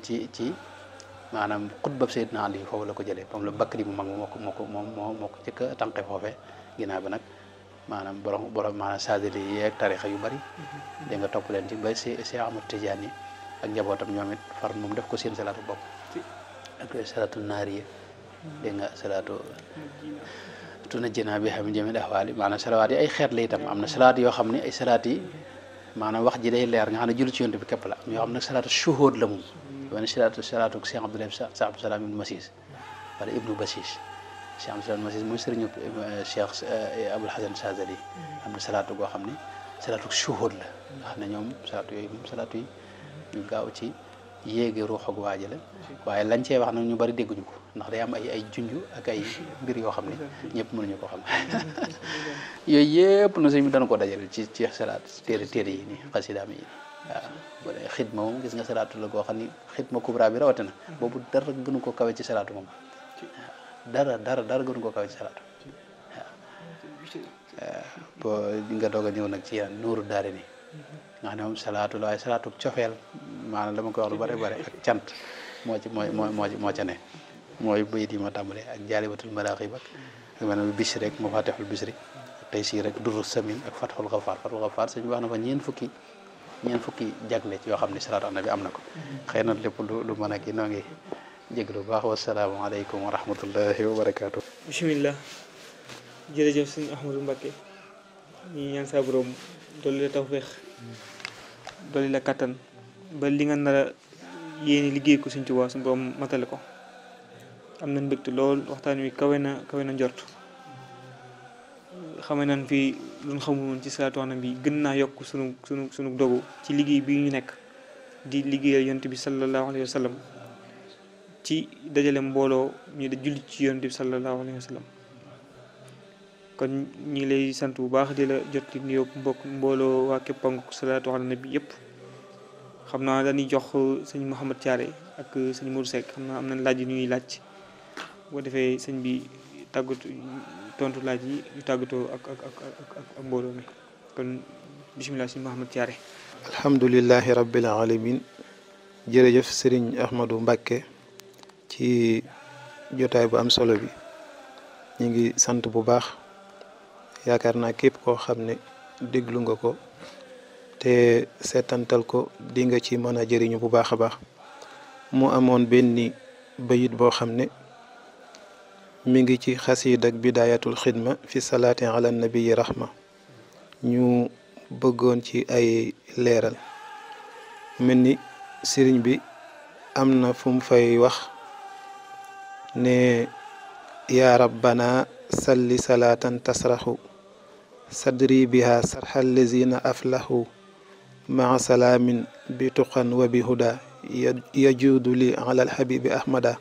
maanaam xutbab Seydina Ali foofu la ko jëlee moom la Bakri mu mag moo ko njëkk a tànqe foofee ginnaaw bi nag maanaam borom maanaam sadili yi ak tarixa yu bari da nga topp leen ci ba Cheikh Ahmad Tidiane ak njabootam ñoom it far moom def ko seen salaatu bopp ak salaatu naariya dégg nga salaatu tuna jënaa bi xam jëmi ahwaali maanaam salawaat yi ay xeet la itam am na salaat yoo xam ne ay salaat yi maanaam wax ji day leer nga xam ne julli ci yonent bi képp la ñoo xam nag salaatu shuhud la moom wane salaatu Cheikh Abdoulaye Abdou Salam ibnu Masis wala ibnu Basis Cheikh Abdou Salam Masis mooy sëriñu Cheikh Abul Hasan Sadali am na salaatu goo xam ne salaatu shuhud la nga xam ne ñoom salaatu yooyu moom salaatu yi ñu gaaw ci yéege ruux ak waaja la waaye lañ cee wax nag ñu bari dégguñu ko ndax day am ay junj ak ay mbir yoo xam ne ñëpp mënuñu ko xam yooyu yëpp na sëñ bi dana ko dajale ci salaat téere yi nii xasidaam yi waaw bu dee xidma moom gis nga salaatu la goo xam ni xidma kubra bi rawatina boobu dara gënu ko kawe ci salaatu moom dara gënu ko kawe ci salaatu waaw boo nga doog a ñëw nag ci yeneen Nuuru Daarayni nga xam ne moom salaatu la waaye salaatu cofeel maanaam dama koy wax lu bare ak cant moo ca ne mooy bayit yi ma tàmbalee ak Jaalibatul Maraaxib ak mel ne Bichri rek Mafaatihul Bichri ak Taysiir rek Durrus Samin ak Fathul Ghafaar sëñ bi wax na fa ñeen fukki jagle yoo xam ne salaatu annabi am na ko xëy na lépp lu mën a kii noo ngi jéglu bu baax wasalaamu aleykum wa rahmatullahi wa barakaatu. bismillah jërëjëf sëñ Ahmadou Mbacké ñi ñaan sa borom dolli la tawfeex dolli la kattan ba li nga nar a yéene liggéey ko Sëñ Tuubaa suñu borom matale ko am nañ mbégte lool waxtaan wi kawe na njort xamee nañ fi luñ xamul woon ci salaatu ala nabi gën naa yokk sunu dogu ci liggéey bi ñu nekk di liggéeyal yonent bi sallallahu alayhi wa sallam ci dajale mbooloo ñu da julli ci yonent bi sallallahu alayhi wa sallam kon ñu ngi lay sant bu baax di la jot li nuyoo mbooloo waa Képpangu salaatu ala nabi yëpp xam naa dañuy jox sëñ Mouhamed Thiaré ak sëñ Modou Seck xam naa am nañ laaj yi ñuy laaj boo defee sëñ bi tàggatu tontu laaj yi ñu tàggatoo ak mbooloo mi kon bisimilah sëñ Mouhamed Thiaré. alhamdulillahi rabbil alamin jërëjëf Serigne Ahmadou Mbacké ci jotaay bu am solo bi ñu ngi sant bu baax yaakaar naa képp koo xam ne déglu nga ko te seetantal ko di nga ci mën a jëriñu bu baax a baax mu amoon benn bayit boo xam ne mi ngi ci xasiid ak bidaayatul xidma fi salaati ala nabiyi rahma ñu bëggoon ci ay leeral mel ni sëriñ bi am na fu mu fay wax ne yaa rabbana salli salaatan tasraxu sadri biha sarxal lazina aflahu maa salaamin bi tuqan wa bi huda yajuudu li ala alxabibi ahmada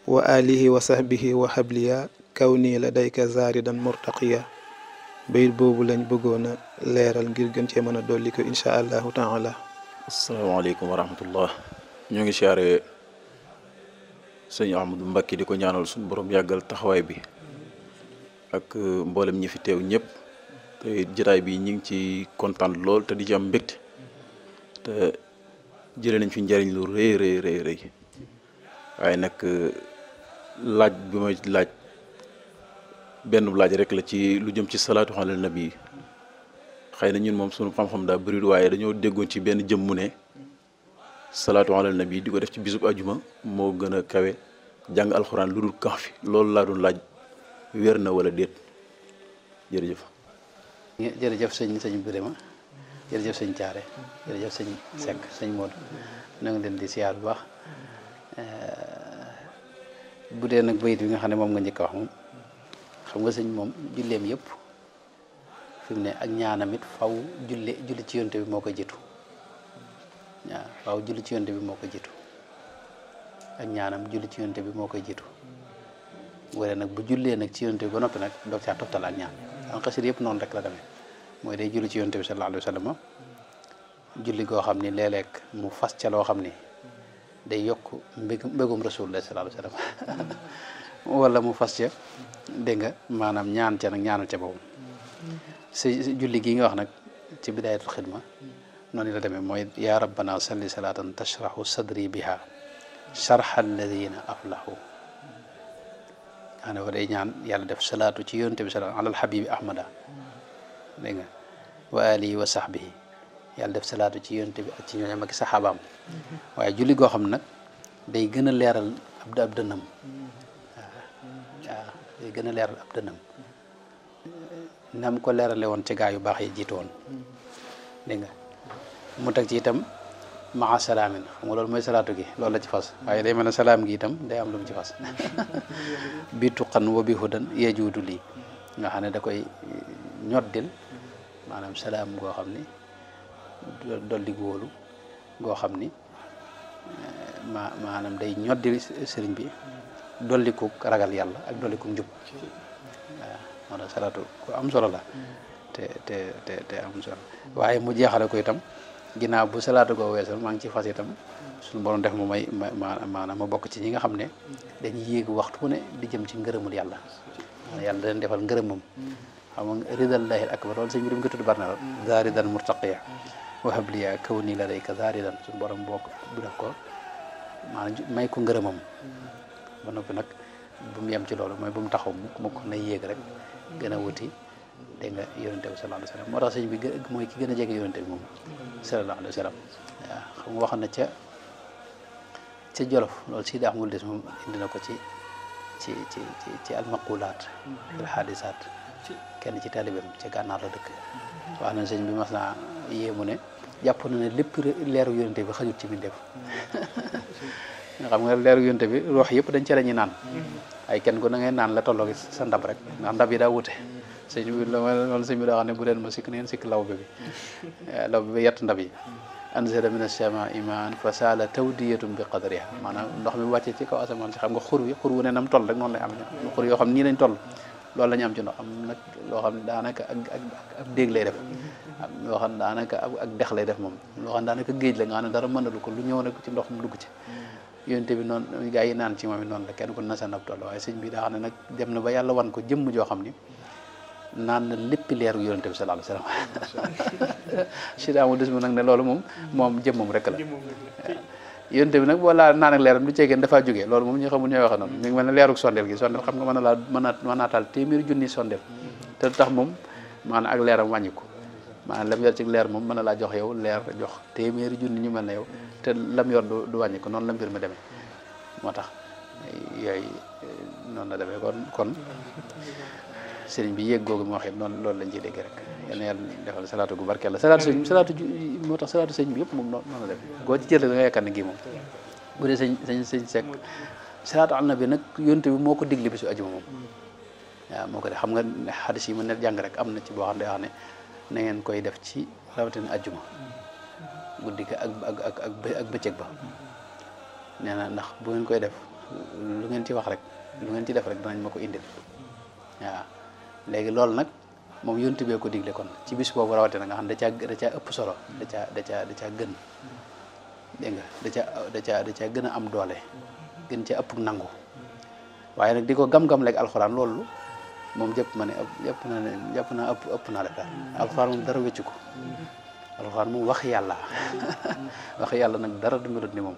wa alihi wa sahbihi wa habliya kawni ladayka zaaridan murtaqiya bayit boobu lañ bëggoon a leeral ngir gën cee mën a dolli ko incha allahu taala. asalaamaaleykum wa rahmatullah ñoo ngi siyaare sëñ Ahmadou Mbacké di ko ñaanal suñu borom yàggal taxawaay bi ak mboolem ñi fi teew ñëpp te jotaay bi ñu ngi ci kontaan lool te di ci am mbégte te jëlee nañ fi njariñ lu rëy rëy waaye nag laaj bi may laaj benn laaj rek la ci lu jëm ci salaatu ala nabi xëy na ñun moom sunu xam-xam daa bëri waaye dañoo déggoon ci benn jëm mu ne salaatu ala nabi di ko def ci bisub ajuma moo gën a kawe jàng alxuraan lu dul kax fi loolu laa doon laaj wér na wala déet jërëjëf. jërëjëf sëñ Birima jërëjëf sëñ Thiaré jërëjëf sëñ Seck sëñ Modou na nga leen di siyaar bu baax bu dee nag bayit bi nga xam ne moom nga njëkk a wax moom xam nga sëñ moom julleem yëpp fi mu ne ak ñaanam it faw julli ci yonte bi moo ko jiitu waaw faw julli ci yonte bi moo ko jiitu ak ñaanam julli ci yonte bi moo koy jiitu wala nag bu jullee nag ci yonte bi ba noppi nag doog caa toftal ak ñaan am xasir yëpp noonu rek la demee mooy day julli ci yonte bi sallallahu alayhi wa sallam julli goo xam ni léeg-léeg mu fas ca loo xam ni day yokk mbégum rasulullah sallallahu alayhi wa sallam wala mu fas ca dégg nga maanaam ñaan ca nag ñaanal ca boobu si julli gii nga wax nag ci bidaayatul xidma noonu la demee mooy yaa rabbana salli salaatan tashrahu sadri biha sharha alladina aflahu xanaa fa day ñaan yàlla def salaatu ci yonte bi salaatu alal habibi ahmada dégg nga wa alihi wa sahbihi yàlla def salaatu ci yonte bi ak ci ñooñam ak saxaabaam waaye julli goo xam nag day gën a leeral ab dënnam waaw day gën a leeral ab dënnam nam ko leerale woon ci gaa yu baax yi jiitu woon dégg nga mu teg ci itam maa salaamin xam nga loolu mooy salaatu gi loolu la ci fas waaye day mel ne salaam gi itam day am lu mu ci fas bi tuqan wa bi hudan yejuudu lii nga xam ne da koy ñoddil maanaam salaam goo xam ni dolli wóolu goo xam ni maanaam day ñoddil sëriñ bi dolli ko ragal yàlla ak dolli ko njub waaw moo tax salaatu ku am solo la te am solo waaye mu jeexale ko itam ginnaaw bu salaatu goo weesal maa ngi ci fas itam suñu borom def mu may maanaam ma bokk ci ñi nga xam ne dañuy yéegu waxtu ne di jëm ci ngërëmul yàlla yàlla dañ defal ngërëmam xam nga ridallahi akbar loolu sëñ bi dum ko tudd barna za ridan murtaqiya wa habliya kawni ladayka za ridan suñu borom bokk bu def ko maanaam may ko ngërëmam ba noppi nag bu mu yem ci loolu mooy bu mu taxaw mukk na yéeg rek gën a wuti dégg nga yonente bi sallallahu alayhi wa sallam moo tax sëñ bi mooy ki gën a jege yonente bi moom sallallahu alayhi wa sallam waaw xam nga wax na ca Jolof loolu Sidi Ahmad Des moom indi na ko ci almaqulaat al xaadisaat kenn ci taalibeem ca gànnaar la dëkk wax na sëñ bi mas naa yéemu ne jàpp na ne lépp leeru yonente bi xajut ci mbindeef nga xam nga leeru yonte bi ruux yëpp dañ ci la ñuy naan ay kenn ku da ngay naan la tolloo sa ndab rek ndax ndab yi daa wute sëñ bi loolu sëñ bi daa wax ne bu leen ma sikk neen sikk lawbe bi yett ndab yi anzala mina samaa'i maa'an fa saala tawdiyatun bi qadriha maanaam ndox mi wàccee ci kaw asamaan si xam nga xur wu ne nam toll rek noonu lay am xur yoo xam nii lañ toll loolu la ñu am ci ndox am nag loo xam ne daanaka ak déeg lay def am loo xam ne daanaka ak dex lay def moom loo xam ne daanaka géej la nga xam ne dara mënalu ko lu ñëw rek ci ndox mu dugg ci yonte bi noonu gaa yi naan ci moom it noonu la kenn ku nasa nab toll waaye sëñ bi daa xam ne nag dem na ba yàlla wan ko jëmm joo xam ni naan na léppi leeru yonente bi sallallahu alayhi wasallam si daamu des mu nag ne loolu moom jëmmam rek la yonente bi nag boo laa naan ak leeram du ceegeen dafaa jógee loolu moom ñu xamul ñooy waxe noonu mi ngi mel ne leeruk sondeel gi sondeel xam nga mën naa taal téeméeri junni sondeel te du tax moom maanaam ak leeram wàññi ko maanaam lam yor ci leer moom mën na laa jox yow leer jox téeméeri junni ñu mel ne yow te lam yor du wàññi ko noonu la mbir mi demee moo tax yooyu noonu la demee kon sëriñ bi yéeg googu mu waxee noonu loolu lañ ciy dégg rek yal na yàlla defal salaatu gu barkeel la salaatu moo tax salaatu sëñ bi yëpp moom noonu la def goo ci jël da nga yaakaar ne gii moom bu dee sëñ Seck salaatu al nabi nag yonte bi moo ko digle bisu ajuma moom waaw moo ko def xam nga xadis yi mu ne jàng rek am na ci boo xam ne wax ne na ngeen koy def ci rawatina ajuma guddi ga ak bëccëg ba nee na ndax bu ngeen koy def lu ngeen ci wax rek lu ngeen ci def rek danañ ma ko indil waaw léegi loolu nag moom yontu bee ko digle kon ci bis boobu rawatina nga xam da caa ëpp solo da caa gën dégg nga da caa gën a am doole gën caa ëpp nangu waaye nag di ko gam-gam leeg alxuraan loolu moom jàpp naa ëpp naa def daal alxuraan moom dara wéccu ko alxuraan moom wax yàlla wax yàlla nag dara du melut ni moom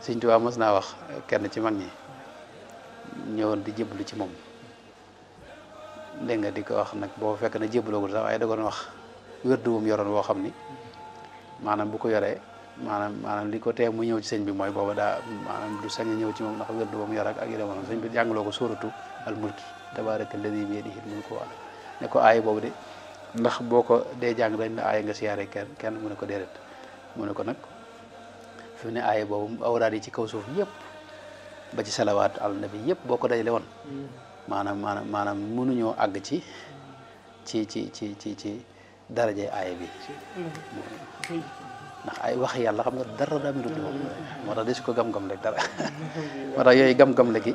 Sëñ Tuubaa mos naa wax kenn ci mag ñi ñëwoon di jébbalu ci moom dégg nga di ko wax nag boo fekk na jébbalagul sax waaye da doon wax wérdu wum yoroon woo xam ni maanaam bu ko yoree maanaam li ko tee mu ñëw ci sëñ bi mooy booba daa maanaam du sañ a ñëw ci moom ndax wérdu wum yor ak yu demoon sëñ bi jàngaloo ko sóoratu al mulk tabaaraka alladi bi yadihi al mulku wa ne ko aay boobu de ndax boo ko dee jàng dañ la aaya nga siyaare kenn mu ne ko déedéet mu ne ko nag fi mu ne aaya boobu awraad yi ci kaw suuf yëpp ba ci salawaat al nabi yëpp boo ko dajale woon maanaam mënuñoo àgg ci daraje aaya bi ndax ay wax yàlla xam nga dara daa mirut moom moo tax desu ko gam-gam rek dara moo tax yooyu gam-gam la gi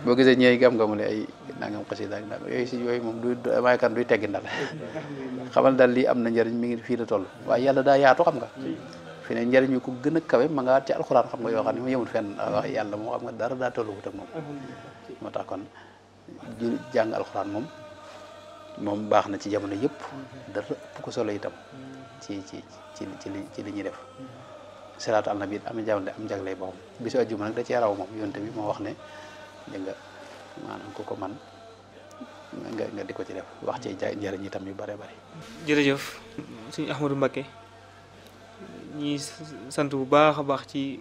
boo gisee ñooy gam-gam le ay nangam xasida ak nangam yooyu moom may kan duy teggi ndal xamal daal lii am na njëriñ mi ngi fii la toll waaye yàlla daa yaatu xam nga fi ne njëriñ yu ko gën a kawe ma nga ci alxuraan xam nga yoo xam ne mu yemul fenn wax yàlla moo xam nga dara daa tollu wut ak moom moo tax kon jàng alxuraan moom baax na ci jamono yëpp dara ëpp ko solo itam ci li ñuy def salaatu al nabi am jamono am jagley boppam bisu àjjuma nag da cee raw moom yonte bi moo wax ne dégg nga maanaam ku ko man nga di ko ci def wax ci njëriñ itam yu bare bari jërëjëf suñu Ahmadou Mbacké ñi sant bu baax a baax ci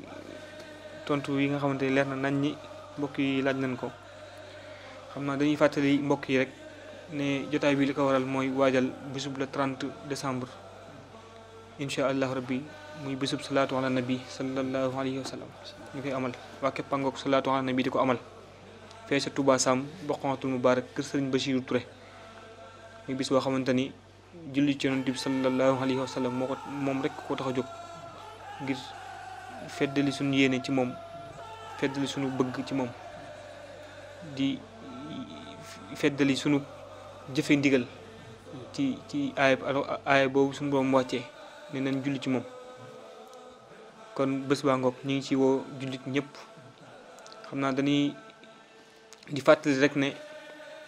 tontu yi nga xamante ne leer na nañ ñi mbokk yi laaj nañ ko xam naa dañuy fàttali mbokk yi rek ne jotaay bi li ko waral mooy waajal bisub le 30 décembre incha allah rabbi muy bisub salaatu ala nabi sallallahu alayhi wa sallam ñu koy amal waa Képpangook salaatu ala nabi di ko amal fee sa Touba Sam Boqatul Mubarak kër Sëriñ Bachirou Touré muy bis boo xamante ni julli ci Yonent bi sallallahu alayhi wa sallam moom rek ko tax a jóg ngir feddali suñu yéene ci moom feddali suñu bëgg ci moom di feddali suñu jëfe ndigal ci aaya boobu suñu borom wàccee ne nañ julli ci moom kon bés baa ngoog ñu ngi ci woo jullit ñëpp xam naa dañuy di fàttali rek ne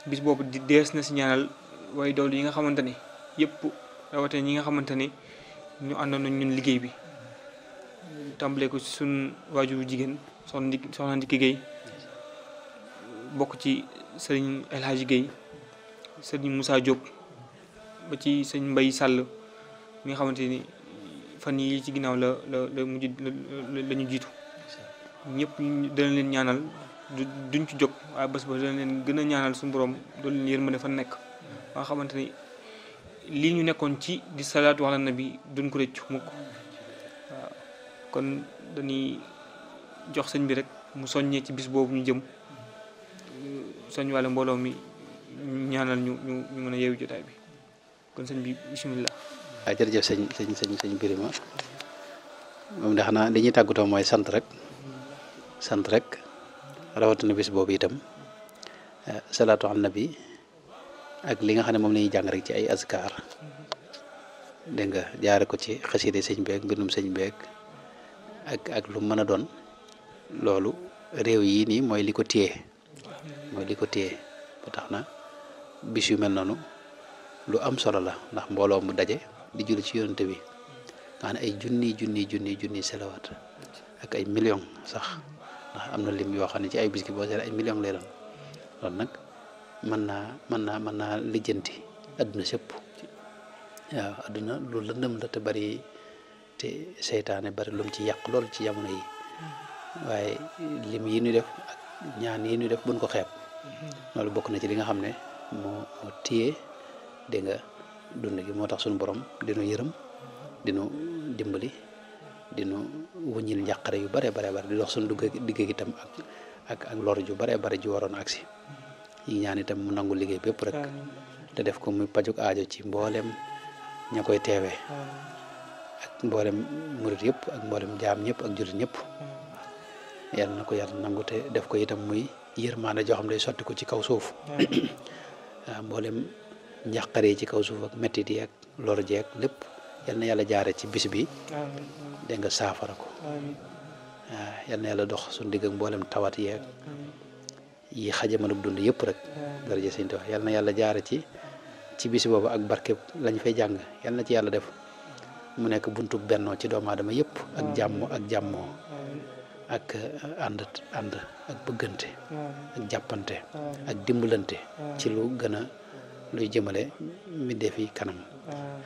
bis boobu di dees na si ñaanal waaye dool yi nga xamante ni yëpp rawatee ñi nga xamante ni ñu àndoon nañ ñun liggéey bi tàmbalee ko suñ waajuru jigéen soxna Ndiki Guèye bokk ci sëriñ El Hadji Guèye sëriñ Moussa Diop ba ci sëñ Mbay Sàll mi nga xamante ni fan yi ci ginnaaw la mujj la ñu jiitu ñëpp dana leen ñaanal duñ ci jóg waaye bés ba dana leen gën a ñaanal suñu borom doon leen yërmande fa nekk ba nga xamante ni lii ñu nekkoon ci di salaatu ala nabi duñ ko rëcc mukk waaw kon dañuy jox sëñ bi rek mu soññee ci bis boobu ñu jëm soññ wàlle mbooloo mi ñaanal ñu mën a yeewu jotaay bi kon sëñ bi bismillah. waaw jërëjëf sëñ Birima moom de xanaa li ñuy tàggatoo mooy sant rek rawatina bis boobu itam salaatu ala nabi ak li nga xam ne moom la ñuy jàng rek ci ay azkar dégg nga jaare ko ci xaside sëñ beeg mbindum sëñ beeg ak lu mën a doon loolu réew yi nii mooy li ko téye ba tax na bis yu mel noonu lu am solo la ndax mbooloo mu daje di julli ci yonent bi nga xam ne ay junni salawaat ak ay million sax ndax am na lim yoo xam ne ci ay bis gi boo seet ay million lay doon loolu nag mën naa lijjanti adduna sëpp waaw adduna lu lëndëm la te bari te seytaane bari lum ci yàq lool ci jamono yi waaye lim yi ñu def ak ñaan yi ñu def buñ ko xeeb loolu bokk na ci li nga xam ne moo téye dégg nga dund gi moo tax suñu borom dinu yërëm dinu dimbali dinu wuññil njàqare yu bare di dox suñu digg gi tam ak lor ju bare ju waroon agsi yi ñaan itam mu nangu liggéey bépp rek te def ko muy pajuk aajo ci mboolem ña koy teewee ak mboolem murit yëpp ak mboolem jaam ñëpp ak jurit ñëpp yàlla na ko yàlla nangu te def ko itam muy yërmaande joo xam day sotti ko ci kaw suuf waaw mboolem njàqare yi ci kaw suuf ak mettit yi ak lor jeeg lépp yal na yàlla jaare ci bis bi dégg nga saafara ko waaw yal na yàlla dox suñu digg ak mboolem tawat yeeg yi xajamalug dund yëpp rek daraja Sëñ Tuubaa yal na yàlla jaare ci bis boobu ak barkeb lañ fay jàng yal na ci yàlla def mu nekk buntu bennoo ci doomu aadama yëpp ak jàmmoo ak ànd ak bëggante ak jàppante ak dimbalante ci lu gën a luy jëmale mbindeef yi kanam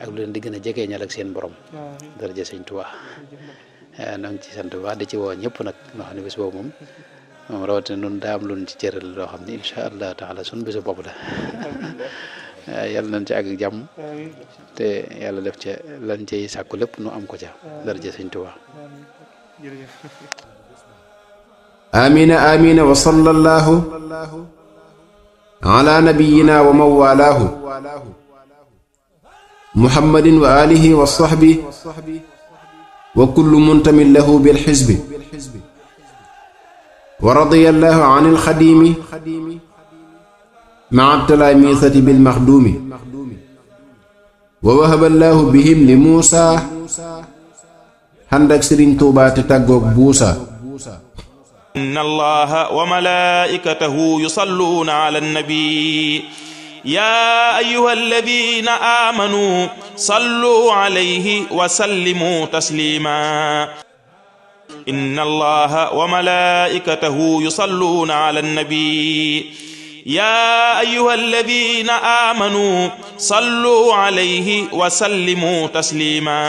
ak lu leen di gën a jegeeñal ak seen borom daraja Sëñ Tuubaa noo ngi ci sant bu baax di ci woo ñëpp nag loo xam ne bés boobu moom rawatina nun daa am lu ci cëral loo xam ne incha allah taala suñu bésu bopp la yàlla nañ ci àgg jàmm te yàlla def ca lañ cay sàkku lépp nu am ko ca daraja Sëñ Tuubaa amina wa sallallahu ala nabiyyina wa mawalaahu muhammadin wa alihi wa sahbi wa kullu muntamin lahu bil hizbi wa radiyallahu anil xadimi ma'a talaamisati bil maxdumi wa wahaballahu bihim li Muusa xandak Sëriñ Tuubaa te tàggoog buusa inna allaha wa malaa'ikatahu yusalluuna ala nabi ya ayyuha alladina amanu sallu alayhi wa sallimu taslima inna allaha wa malaa'ikatahu yusalluuna ala nabi ya ayyuha alladina amanu sallu alayhi wa sallimu taslima